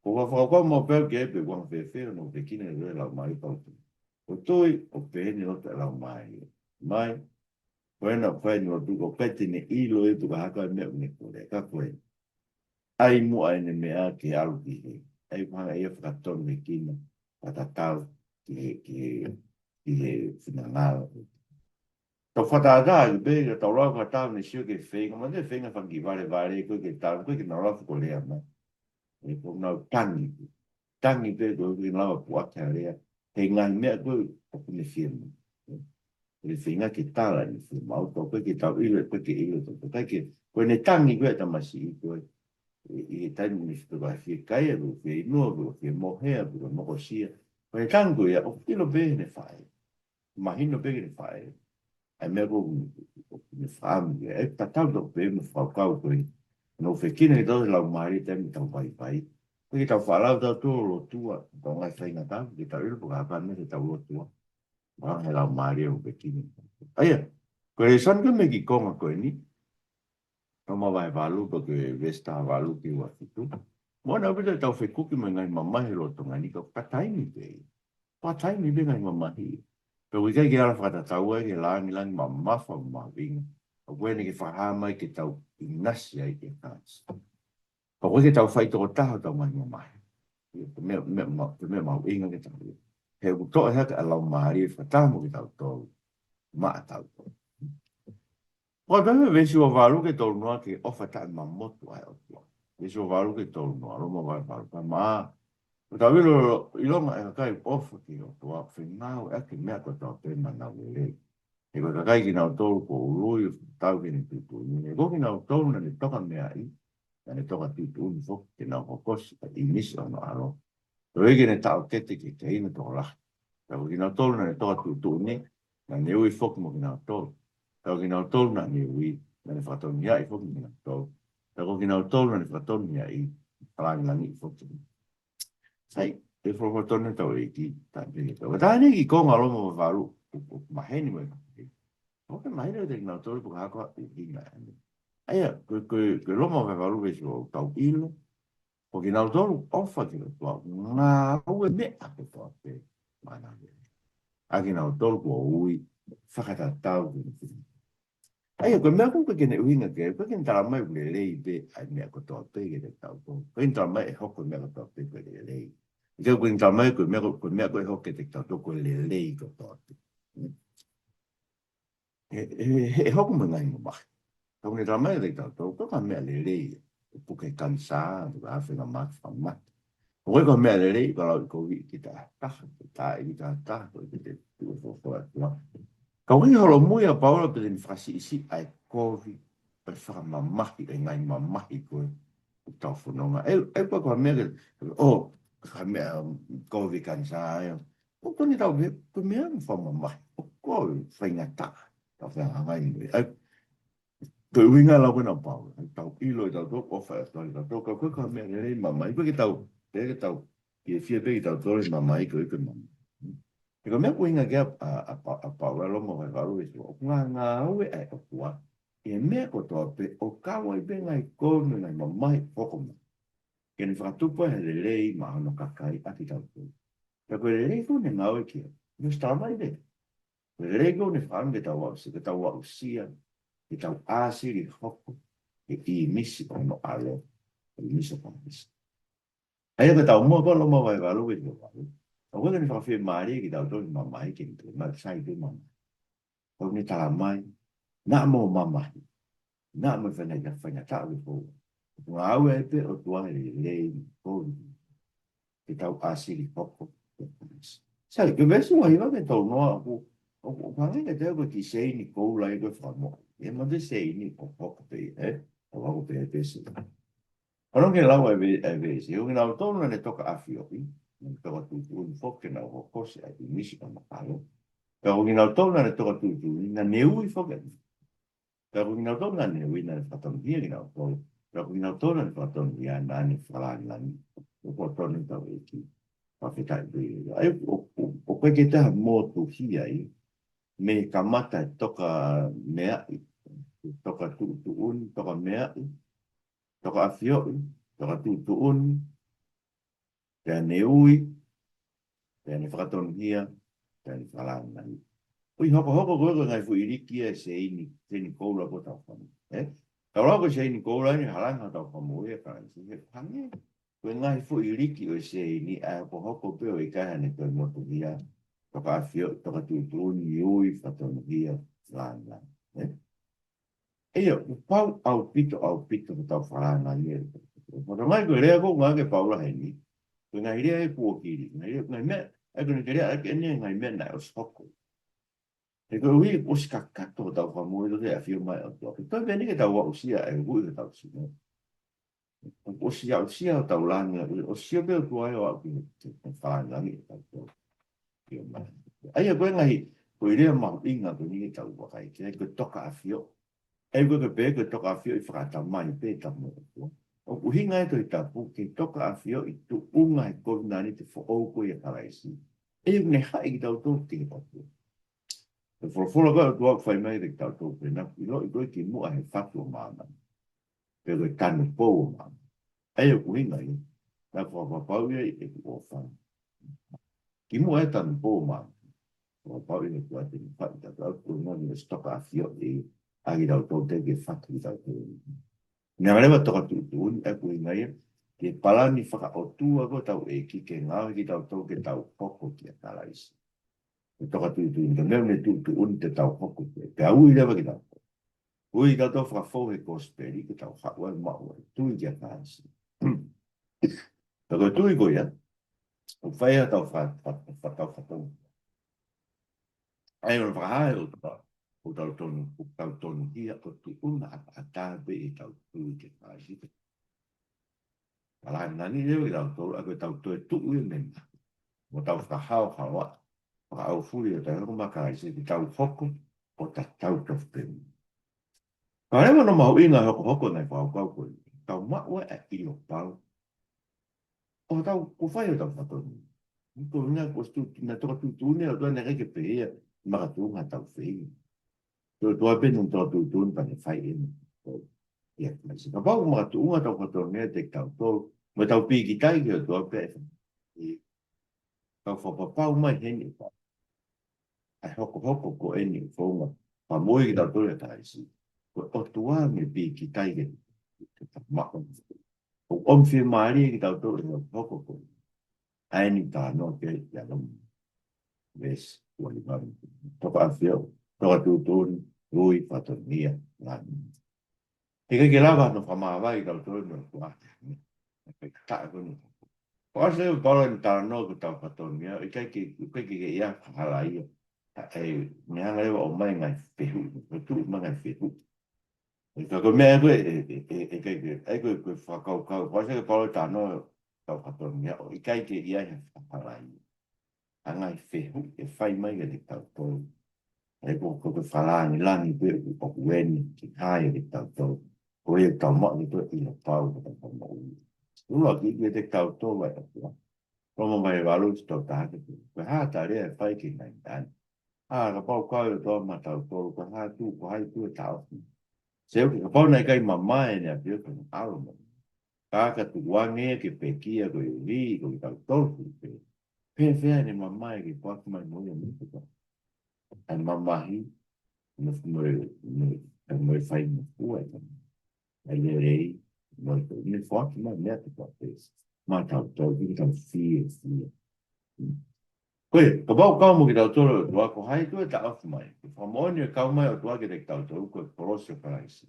ko e fakakaukau maʻu pē au ki ai pe ʻoku anga fēfē hono ʻufiʻufi kinaua kitautolu ʻe he laumālie pau tu. ʻOku tui, ʻoku pehē ni loto ʻa e laumālie. Mai, ko ena ʻoku fai ʻene lotu, ʻoku ʻikai te ne ʻilo ʻe ia pe ko e hā koā e meʻa ʻoku ne kole, ka ko e ʻai muʻa ʻene meʻa ke ʻalu ki hē. ʻAi muʻa ia ʻo fakatonu hē kinaua, fakatatau ki he, ki he, ki he finangalo. Tau fakatātā ki pē, ka tau lau fakatātā ʻo ne sio ki he feinga, mo e feinga fakakivalevale, ko e ke tau, ko e ke nau lau fakakolea mai. ʻE ko ʻenau tangi. Tangi pē ko e ke nau lau puʻaki ʻa e lea. He ngaahi meʻa ko ē ʻoku ne fiemaʻu. ʻE feinga ke tala ʻene fiemaʻu, ka ʻoku ʻikai ke tau ʻilo, ʻoku ʻikai ke ʻilo, ʻoku ʻikai ke, ko ʻene tangi ko ē ʻa e tamasiʻi ko ē. ʻI, ʻi he taimi ʻoku ne fie fiekaia, pe fieinua, pe fiemohea, pe mokosia. Ko e tangi ko ia, ʻoku ʻilo pē ʻene faʻē. Mahino pē ki heʻene faʻē. ʻA e meʻa ko ē ʻoku ne fakaʻamu ia. ʻE tatau tofu pē mo e fakakaukau ko ē. Hono ʻufiʻufi kinaua kitautolu ʻe he laumālie he taimi ʻoku tau vaivai. ʻOku ʻikai ke tau faʻa lau tautolu ʻo lotua, tau ngaahi faingataʻa, ʻikai ke tau ʻilo pe ko e hā e meʻa te tau lotua. Mahalo ʻe he laumālie ʻoku ʻufiʻufi kinaua. ʻA ia, ko e lēsoni ko ē mei he kiʻi konga ko eni, Loma vahe valu pea ko e veesi taha valu ki he ua fitu. Moʻoni ʻaupito ʻetau fekuki mo e ngaahi mamahi he lolotonga ni, ka ʻoku taimi pē. Pea taimi pē ngaahi mamahi. Pea ʻoku ʻikai ke ala fakatatau ai ki he langilangi mamafa mo mahuʻinga ʻoku ʻi heni ke fakahā mai ke tau ʻinasi ai ʻia Kalaisi. Pea ʻoku ʻikai ke tau fai toko taha hotau ngaahi mamahi. Ko e meʻa, meʻa, ma-, ko e meʻa mahuʻinga ke tau ʻilo. He ʻoku toʻo hake ʻa e laumālie fakataha mo kitautolu. Maʻatautolu. Ko e pehē veesi ua valu ki he tolu noa ki he ʻofa taʻemamotu ʻa e ʻOtua. Veesi ua valu ki he tolu noa, Loma vahe valu, ka maʻa. ʻOku tau ʻilo, ʻilonga ʻe he kakai ʻofa ki he ʻOtua, fengāueʻaki e meʻa kotoa pē naʻa nau lelei. He ko e kakai kinautolu kuo ului ʻo tau ki heʻene tuʻutuʻuni. He ko kinautolu naʻa ne toka meaʻi, naʻa ne toka tuʻutuʻuni foki ke nau hokosi ʻa e ʻinisi ʻo hono ʻAlo. Toe ʻikai ke ne taʻokete ki he teʻina tokolahi. Ka ko kinautolu naʻa ne toka tuʻutuʻuni, naʻa ne ui foki mo kinautolu. Ka ko kinautolu naʻa ne ui, naʻa ne fakatonu ia ʻi foki mo kinautolu. Ka ko kinautolu naʻa ne fakatonu ia ʻi, fakalāngilangiʻi foki. Sai, ʻe folofola tonu ʻetau ʻEiki, taʻe pehē tau. Ka taha ni ki he konga Loma vahe valu, ʻoku, ʻoku maheni mo e ʻOku mahino kiate kinautolu pe ko e hā ʻa e ʻuhinga ʻeni. ʻA ia, ko, ko, ko Loma vahe valu veesi ua ʻoku tau ʻilo, ko kinautolu ʻofa ki he ʻOtua, ngāue meʻa kotoa pē maʻana. ʻA kinautolu kuo ui fakatatau ki he ʻOtua. ʻA ia, ko e meʻa ʻoku ʻikai ke ne ʻuhinga ki ai, ʻoku ʻikai ke ne talamai ʻoku lelei pē ʻa e meʻa kotoa pē kiate kitautolu. ʻOku ʻikai ke ne talamai ʻe hoko e meʻa kotoa pē ko e lelei. ʻIkai, ʻoku ʻikai ke ne talamai ko e meʻa ko, ko e meʻa ko ē ʻe hoko kiate kitautolu ko e lelei kotoa pē. ʻE, ʻe, ʻe, ʻe hoko mo e ngaahi mamahi. Ka ʻoku ne talamai kiate kitautolu, ko e meʻa lelei, ʻo puke kanisā, ʻo puke ʻa e ngaahi mate, fakamate. ʻOku ʻikai ko e meʻa lelei, ko e lau ʻi kovi ki he taha, ki he taha, ki he taha, ko e te tuʻu fo fo atu. Ka ʻoku ʻikai holomui ʻa Paula pe te ne fakasiʻisiʻi ʻa e kovi, pe fakamamahi, ʻa e ngaahi mamahi ko ē ʻoku tau fononga. ʻE, ʻe ko e meʻa ke, ʻo, ko e meʻa, um, kovi kanisā, ʻa ia. ʻOku totonu ke tau pehē, ko e meʻa mo fakamamahi, ʻoku kovi, faingataʻa, tau fehangahangai mo ia. ʻA ia, ko e ʻuhinga lau ko ena ʻa Paula, ʻa ia tau ʻilo ʻe tautolu, ʻofa ʻe tautolu, tautolu, ka ko e, ko e meʻa lelei mamahi, ʻikai ke tau, ʻikai ke tau, ke fiefia pē kitautolu he mamahi ko ē ko e mamahi. He ko e meʻa ʻoku ʻuhinga ki ai ʻa, ʻa, ʻa, ʻa Paula Loma vahe valu veesi ua, ʻoku ngā, ngāue ʻa e ʻOtua ʻi he meʻa kotoa pē, ʻo kau ai pē ngaahi kovi mo e ngaahi mamahi ʻoku hoko mai, ke ne fakatupu ai ha lelei maʻa hono kakai ʻa kitautolu. Pea ko e lelei ko ē ʻoku ne ngāue ki ai, ʻoku ne ʻosi talamai pē. Ko e lelei ko ē ʻoku ne fakaʻamu ke tau aʻusia, ke tau aʻusia, ke tau ʻāsili hoko, ke ʻīmisi ʻa hono ʻAlo, ke ʻīmisi ʻa Kalaisi. ʻA ia ko e taumuʻa ko ē ʻa Loma vahe valu veesi ua valu, ʻoku ʻikai ke ne fakafiemālie kitautolu he mamahi ke ne toe maʻu sai pē mamahi. ʻOku ne talamai, naʻa mo e mamahi, naʻa mo e faingataʻa, faingataʻa ʻoku fou, ʻoku ngāue ai pē ʻa e ʻOtua he lelei mo e kovi, ke tau ʻāsili hoko. Sai, ko e veesi ua hiva ki he tolu noa ʻoku, ʻoku, ʻoku hangē kiate au ko e kiʻi seini koula ia ko e fakamoʻoni. ʻE, mo e seini ʻoku hoko pē, ē? ʻOku hoko pē, pē seini. Ko hono lau ʻa e ve-, ʻa e veesi, ko kinautolu naʻa ne tokaʻafioʻi, naʻa ne toka tuʻutuʻuni foki ke nau hokosi ʻa e ʻīmisi ʻa hono ʻAlo. Pea ko kinautolu naʻa ne toka tuʻutuʻuni, naʻa ne ui foki. Pea ko kinautolu naʻa ne ui, naʻa ne fakatonuhia kinautolu. Pea ko kinautolu naʻa ne fakatonuhia, naʻa ne fakalāngilangiʻi. ʻOku totonu ʻetau ʻEiki. Fakafetaʻi pē ia. ʻA ia, ʻo, ʻo, ʻoku ʻikai ke toe motuhia ai, mei he kamata e toka meaʻi, toka tuʻutuʻuni, toka meaʻi, tokaʻafioʻi, toka tuʻutuʻuni, pea ne ui, pea ne fakatonuhia, pea ne fakalāngilangiʻi. ʻOi, hokohoko ko ē ko e ngaahi fuʻu ʻiliki ʻa e seini, seini koula ko ē ʻoku tau fakamoʻui, ē? Tau lau ko e seini koula ʻeni, halanga ʻetau fakamoʻui ʻa Kalaisi, he hangē ko e ngaahi fuʻu ʻiliki ʻo e seini, ʻa ia ʻoku hoko pē ʻo ʻikai haʻane toe motuhia, tokaʻafioʻi, toka tuʻutuʻuni, ui, fakatonuhia, lāngilangiʻi, ē? ʻA ia, ʻoku pau ʻaupito, ʻaupito ke tau fakalāngilangiʻi. Fakatokangaʻi ko e lea ko ē ʻoku ngāueʻaki ʻe Paula heni, ko e ngaahi lea ʻa e kuo hili, ngaahi lea, ngaahi meʻa, ʻa ia ko ʻene lea ʻaki ʻeni ngaahi meʻa naʻe ʻosi hoko. He koeʻuhi ʻoku ʻosi kakato hotau fakamoʻui ʻi he ʻafio mai ʻa e ʻOtua. Ko e toe pē ʻeni ke tau aʻusia ʻa e ui ʻo hotau sino. ʻOku ʻosi aʻusia hotau lāngilangi, ʻosi sio pē ʻOtua ʻo aʻu ki he, ki he fakalāngilangiʻi ʻo hotau ʻAfio mai. ʻA ia ko e ngaahi, ko e lea mahuʻinga ko eni ke tau vakai ki ai, ko e tokaʻafioʻi. ʻA ia ko e pehē ko e tokaʻafioʻi fakatamai pē ʻetau moʻui. ʻOku ʻuhinga ʻa e Tohi Tapu ki he tokaʻafioʻi tuʻunga he kovinānite foʻou ko ia ʻia Kalaisi. ʻA ia ʻoku ne haʻi kitautolu ki he ʻOtua. Ko e folofola ko ē ʻa e ʻOtua ʻoku fai mai kiate kitautolu pē naʻa ku ʻiloʻi koe kimuʻa he fatu ʻo māmani, pe ko e tanupou ʻo māmani. ʻA ia ʻoku ʻuhinga ia, naʻa ku fakapapauʻi ai ʻeku ʻofa. Kimuʻa he tanupou ʻo māmani, fakapapauʻi ʻe he ʻOtua te ne faʻu kitautolu, ʻoku ʻuhinga ia ʻosi tokaʻafioʻi ʻa kitautolu teʻeki ke fatu kitautolu. Naʻa ne lava toka tuʻutuʻuni, ʻa ia ʻoku ʻuhinga ia, ki he palani fakaʻotua ko ē ʻa hotau ʻEiki ke ngaohi kitautolu ke tau hoko kia Kalaisi. Ko e toka tuʻutuʻuni, ko e meʻa ʻoku ne tuʻutuʻuni te tau hoko ki ai. Pea ui leva kitautolu. Ui kitautolu fakafou he kosipeli, ke tau haʻu ai ʻo maʻu ai e tui kia Kalaisi. Pea ko e tui ko ia, ʻoku fai ai ʻetau fa-, fa-, fa-, tau fatongia. ʻA ia ʻoku fakahā ʻe he ʻOtua, ʻoku tau tonu, ʻoku tau tonuhia ʻo tuʻunga ʻataʻatā pē ʻi heʻetau tui kia Kalaisi. Fakalāngilangiʻi leva kitautolu, ʻa ia ko ʻetau toe tuʻu ia mei mate. Mo tau fakahaohaoa, fakaʻaufuli ʻo tau hoko maʻa Kalaisi, ke tau hoko ʻo tatau tofu pē mo ia. Ka leva hono mahuʻinga hokohoko ʻa e ngaahi fakakaukau ko eni, tau maʻu ai ʻa e ʻilo pau ʻo tau, kuo fai hotau fatongia. Ko e ʻuhinga kuo ʻosi tuʻu, naʻe toka tuʻutuʻuni ʻa e ʻOtua, naʻe ʻikai ke pehē ia makatuʻunga ʻetau feinga. Ko e ʻOtua pē naʻe tō tuʻutuʻuni pea ne fai ʻeni. ʻIo, Kalaisi. Kapau ko e makatuʻunga ʻetau fatongia ʻiate kitautolu, mo ʻetau pīkitai ki he ʻOtua pē, ʻe kau fakapapau mai heni ʻe kau ʻa e hokohoko ko eni ʻo e founga fakamoʻui kitautolu ʻia Kalaisi. Ko e ʻOtua naʻe pīkitai ke, ke ta maʻu. ʻOku ʻomi fiemālie kitautolu ʻe he hokohoko ko eni. ʻA eni talanoa ki ai ʻa Loma. Veesi ua hiva. Toko ʻafio, toko tuʻutuʻuni, ui, fatongia, ngani. He ʻikai ke lava hano fakamāvae kitautolu mo e ʻOtua. ʻIkai ke taʻe ko eni. Ko ʻasi e pala ni talanoa ko ʻetau fatongia, ʻikai ke, ʻikai ke, ke ʻi ai ha halaia. ʻA e, ne hanga leva ʻo ʻomai ngaahi fehuʻi, ʻo tuʻu mai ngaahi fehuʻi. ʻE ka ko e meʻa ko ē, ʻe, ʻe, ʻe, ʻe ʻikai ke, ʻai ko e, ko e fakakaukau, ko ʻasi e pala talanoa ʻetau fatongia, ʻo ʻikai ke ʻi ai ha halaia. ʻA e ngaahi fehuʻi ʻe fai mai kiate kitautolu. ʻA ia ko, ko, ko e fakalangilangi pē ʻoku, ʻoku eni ki ai kiate kitautolu. Ko ia ʻoku tau maʻu ʻi he ʻilo pau ʻo ʻetau fakamoʻui. ʻUluaki kiate kitautolu ʻa e ʻOtua. Loma vahe valu, veesi taha taha. Ko e hā ʻa e lea ʻe fai ki he ngaahi meʻa ni? ʻA, kapau ʻoku ʻi ai e ʻOtua maʻatautolu, ko e hā ʻe tuʻu, ko hai ʻe tuʻu ʻo taʻofi? Seuke, kapau naʻe ʻikai mamae ʻEne ʻAfio ki hono ʻAlo mo e Ka ka tukuange ia ke pekia koeʻuhi ko kitautolu foki pē. Pea fēfē ʻene mamae ke foaki mai mo ia mei he katoa? ʻA e mamahi, mo, mo, mo, mo e fai mo fua e kama. ʻA e lelei, mo e, mo e foaki mai mei he katoa pē. Maʻatautolu, ke tau fiefia. Ko ia, kapau ʻoku kau mo kitautolu e ʻOtua, ko hai ʻe tuʻu ʻo taʻofi mai? Ko e fakamoʻoni ʻoku kau mai e ʻOtua kiate kitautolu, ko e kolosi ʻo Kalaisi.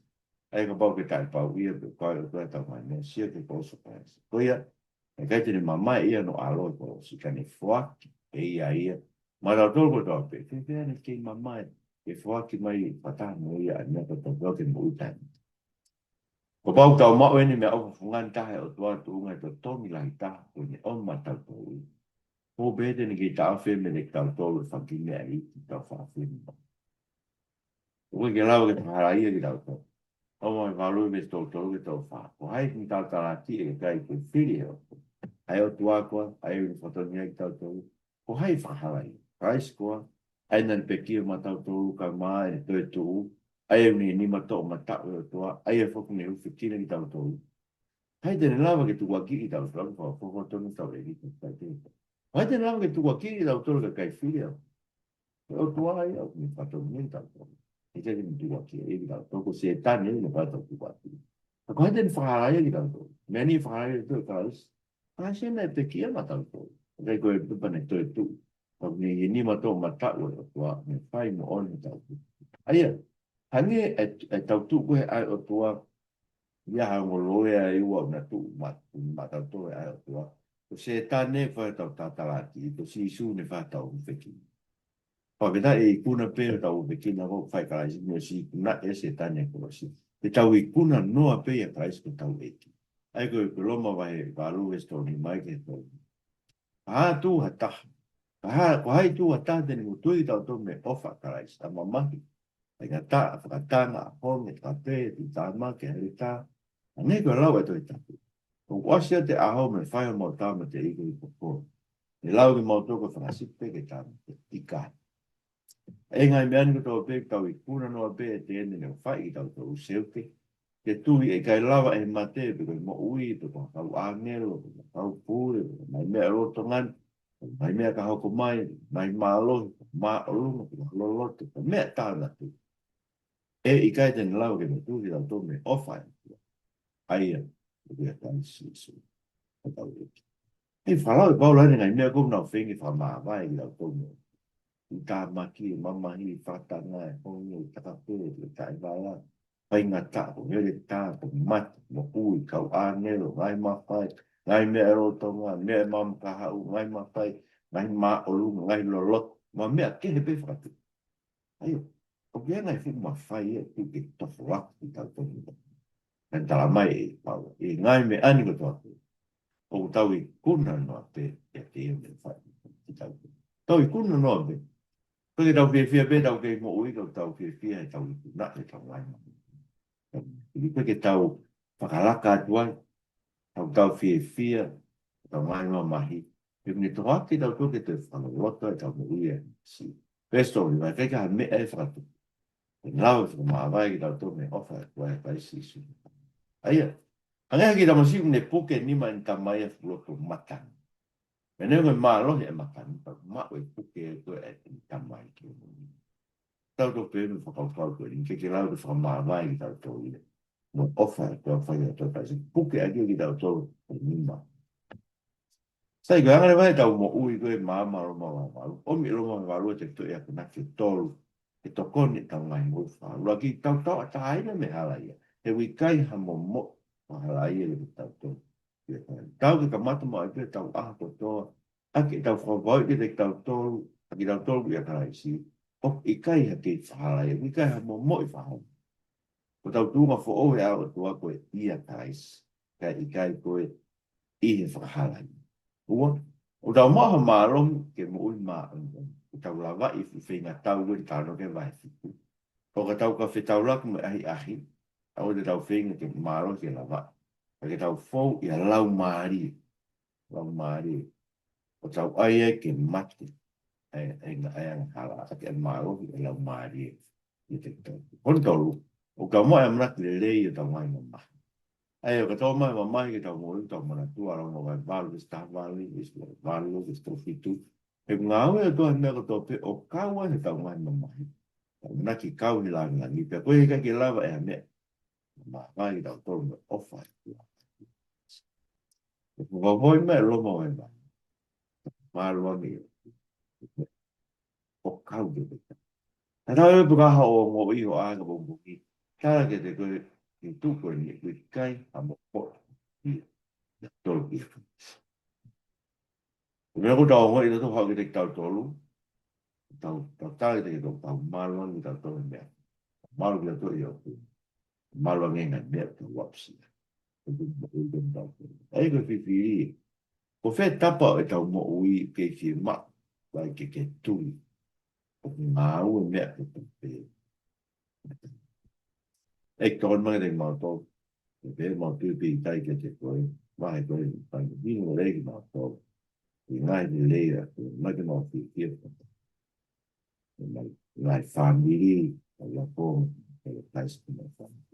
ʻA ia kapau ʻoku taʻepau ia, pe ko e ʻOtua ʻi heʻetau ngaahi meʻa, sio ki he kolosi ʻo Kalaisi. Ko ia, ʻe ʻikai te ne mamae ia ʻi hono ʻAlo ʻi he kolosi, ka ne foaki ʻe ia ia maʻatautolu kotoa pē. Fēfē ʻene kei mamae ke foaki mai fakataha mo ia ʻa e meʻa kotoa pē ke moʻui taʻengata? Kapau ʻoku tau maʻu ʻeni e meʻaʻofa fungani taha ʻa e ʻOtua, tuʻunga ʻi he totongi lahi taha kuo ne ʻomi maʻatautolu, ʻoku pehē te ne kei taʻofi meiate kitautolu e fanga kiʻi meʻa iiki ʻoku tau faʻa fiemaʻu. ʻOku ʻikai ke lava ke fakahalaia kitautolu. Loma vahe valu, veesi tolu tolu ki he tolu fā. Ko hai ʻoku ne talatalakiʻi e kakai ko e fili ʻo e ʻOtua? ʻA e ʻOtua koā, ʻa ia ʻoku ne fakatonuhiaʻi kitautolu? Ko hai ʻe fakahalaia? Kalaisi koā, ʻa ia naʻa ne pekia maʻatautolu kae ʻumaʻā ʻene toetuʻu, ʻa ia ʻoku ne nima toʻomataʻu ʻo e ʻOtua, ʻa ia foki naʻe hūfekina kitautolu? Ko hai te ne lava ke tukuakiʻi kitautolu, fakafofonga tonu ʻetau ʻEiki ko Sīsū Kalaisi? Ko hai te ne lava ke tukuakiʻi kitautolu, kakai fili ʻo e ʻOtua? Ko e ʻOtua ia ʻoku ne fakatonuhiaʻi kitautolu. ʻIkai ke ne tukuakiʻi kitautolu, ko Sētane ia ʻoku ne fai ʻetau tukuakiʻi. Ka ko hai te ne fakahalaia kitautolu? Meʻa ni ʻe fakahalaia kitautolu ʻe Kalaisi. Kalaisi naʻe pekia maʻatautolu. ʻIkai ko e pepa naʻe toetuʻu. Ka ʻoku ne nima toʻomataʻu ʻo e ʻOtua, ne fai moʻoni ʻetau tukuakiʻi. ʻA ia, hangē ʻe, ʻe tau tuʻu ko ē he ʻao ʻo e ʻOtua, ʻi ai ha ongo loea ʻe ua ʻoku na tuʻu maʻa, maʻatautolu he ʻao ʻo e ʻOtua. Ko Sētane ʻoku fai ʻetau talatalakiʻi, ko Sīsū naʻe fai ʻetau hūfekina. Pea ke tau ikuna pē ʻetau hūfekina ko ē ʻoku fai ʻe Kalaisi, mo e sīkuna ʻe Sētane he kolosi. Ke tau ikuna noa pē ʻia Kalaisi ko hotau ʻEiki. ʻA ia ko e, ko e Loma vahe valu veesi tolu nima ki he tolu. Ka tuʻu ha taha. Ka ha, ko hai tuʻu ha taha te ne mutuki kitautolu mei he ʻofa ʻa Kalaisi? ʻA e mamahi, faingataʻa, fakatanga, ʻaho, ngaahi takape, tuʻutāmaki, heletā? Hangē ko e lau ʻa e Tohi Tapu: ʻOku ʻosi atu e ʻaho mo e fai homau tāmateʻi koeʻuhi ko koe. Ne lau kimautolu ko e fanga sipi ke tāmateʻi. ʻIkai. ʻA e ngaahi meʻa ni kotoa pē ʻoku tau ikuna noa pē ʻiate ia ne ne fai kitautolu, seuke. Ke tui ʻe ʻikai lava ʻe he mate, pe ko e moʻui, pe ko ha kau ʻāngelo, pe ko ha kau pule, pe ko e ngaahi meʻa ʻo e lolotonga ni, pe ko e ngaahi meʻa ka hoko mai, ngaahi mālohi, pe ko e māʻolunga, pe ko e loloto, pe ko e meʻa tānaki, ʻe ʻikai te ne lava ke mutuki kitautolu mei he ʻofa ʻa e ʻOtua, ʻa ia ʻoku ʻia Kalaisi Sīsū hotau ʻEiki. ʻE fakalau ʻe Paula ʻa e ngaahi meʻa ko ē ʻoku nau feinga ke fakamāvae kitautolu mei ai. Tuʻutāmaki, mamahi, fakatanga, ʻaho, ngaahi takape, tuʻutāmaki, faingataʻa, ko e heletā, ko e mate, moʻui, kau ʻāngelo, ngaahi mafai, ngaahi meʻa ʻo e lolotonga, meʻa ʻo e maama kahaʻu, ngaahi mafai, ngaahi māʻolunga, ngaahi loloto, mo e meʻa kehe pē fakatupu. ʻA ia, ʻoku ʻi ai e ngaahi fuʻu mafai ʻe tuku ke tofo atu kitautolu. Naʻe talamai ʻe Paula, ʻi he ngaahi meʻa ni kotoa pē, ʻoku tau ikuna noa pē ʻiate ia ne fai kitautolu. Tau ikuna noa pē. ʻIkai ke tau fiefia pē ʻetau kei moʻui, ka ʻoku tau fiefia heʻetau ikuna ʻetau ngaahi mafai. ʻIkai ke tau fakalaka atu ai, tau, tau fiefia, tau ngaahi mamahi. He ʻoku ne tohoaki kitautolu ke toe fakaloloto ʻetau moʻui ʻia Kalaisi. Veesi tolu nima, ʻikai ke ʻi ai ha meʻa ʻe fakatupu. Ke lava fakamāvae kitautolu mei he ʻofa ʻa e ʻOtua ʻia Kalaisi Sīsū. ʻA ia, hangē ha kiʻi tamasiʻi ʻoku ne puke e nima ʻene tamai ʻi he fuʻu loto matangi. Meʻa neongo e mālohi e matangi, pea maʻu e puke ko ē ʻa e tamai ki he nima. Tautolu pē mo e fakakaukau ko eni, ke ke lava ke fakamāvae kitautolu ia. Mo e ʻofa ʻa e ʻOtua ʻoku fai ʻe he ʻOtua ʻia Kalaisi, puke ʻaki kitautolu e nima. Sai, ko e anga leva ʻetau moʻui ko e maama ʻo Loma vahe valu. ʻOmi ʻe Loma vahe valu ʻa e tefitoʻi akonaki ʻe tolu ke tokoni ʻetau ngaahi moʻui fakahaofi. ʻUluaki, tau tauʻatāina mei he halaia. He ʻoku ʻikai ha momoʻi fakahalaia ʻiate kitautolu. Tau ke kamata maʻu ai pē ʻetau ʻaho kotoa, ʻaki ʻetau fakavavevave kiate kitautolu, ʻa kitautolu ʻia Kalaisi, ʻoku ʻikai ha kei fakahalaia, ʻoku ʻikai ha momoʻi fakahalaia. Ko ʻetau tuʻunga foʻou he ʻao ʻo e ʻOtua ko e ʻia Kalaisi, kae ʻikai ko e ʻi he fakahalaia. Ua, ʻoku tau maʻu ha mālohi ke moʻui māʻoniʻoni, ʻoku tau lavaʻi e fuʻu feingatau ʻoku talanoa ki ai e vahe fitu. ʻO ka tau ka fetaulaki mo e ʻahiʻahi, ʻoua te tau feinga ke mālohi ke lavaʻi. Ka ke tau fou ʻi he laumālie. Laumālie. ʻO tau ʻai ai ke mate ʻa e, ʻa e, ʻa e angahala, ʻaki e mālohi ʻo e laumālie ʻiate kitautolu. Hono tolu, ʻoku tau maʻu e ʻamanaki lelei ʻo ʻetau ngaahi mamahi. ʻA ia, ʻo ka tau maʻu e mamahi ke tau moʻui, tau manatua ʻa Loma vahe valu veesi taha valu, veesi valu, veesi tolu fitu. He ngāue ʻa e ʻOtua he meʻa kotoa pē ʻo kau ai heʻetau ngaahi mamahi. Tau ʻamanaki kau he langilangi, pea ʻoku ʻikai ke lava ʻe ha meʻa ke māvae kitautolu mei he ʻofa ʻa e ʻOtua. ʻOku vavoi mai ʻa Loma vahe valu. Mālō ange ʻo kau ke peka. Ka tau e peka ha ongoʻi ʻo ʻā ka pongipongi. Tala kiate koe ʻe tuku eni ʻoku ʻikai ha momoʻi. Tolu ki he Ko e meʻa ʻoku tau ongoʻi ʻi tautolu haʻu kiate kitautolu. Tau, tau tali kiate kitautolu, tau mālō ange kitautolu he meʻa. Mālō kitautolu ʻia ʻOtua. Mālō ange ngaahi meʻa tau aʻusia. ʻOku tau, ʻoku tau. ʻA ia ko e fifili. Ko fē tapa ʻo ʻetau moʻui ke fiemaʻu, vai ke ke tui. ʻOku ngāue meʻa kotoa pē. ʻE tokoni mai kiate kimautolu. ʻE pehē ʻemau tui pē ʻikai kiate koe, vahe ko ē, fai mo hino lelei kimautolu. ʻI he ngaahi lelei ʻa koe, ʻomai ke mau fiefia. ʻOmai, ngaahi fāmili, ʻa ia ko, ʻa ia Kalaisi ko mau fāmili.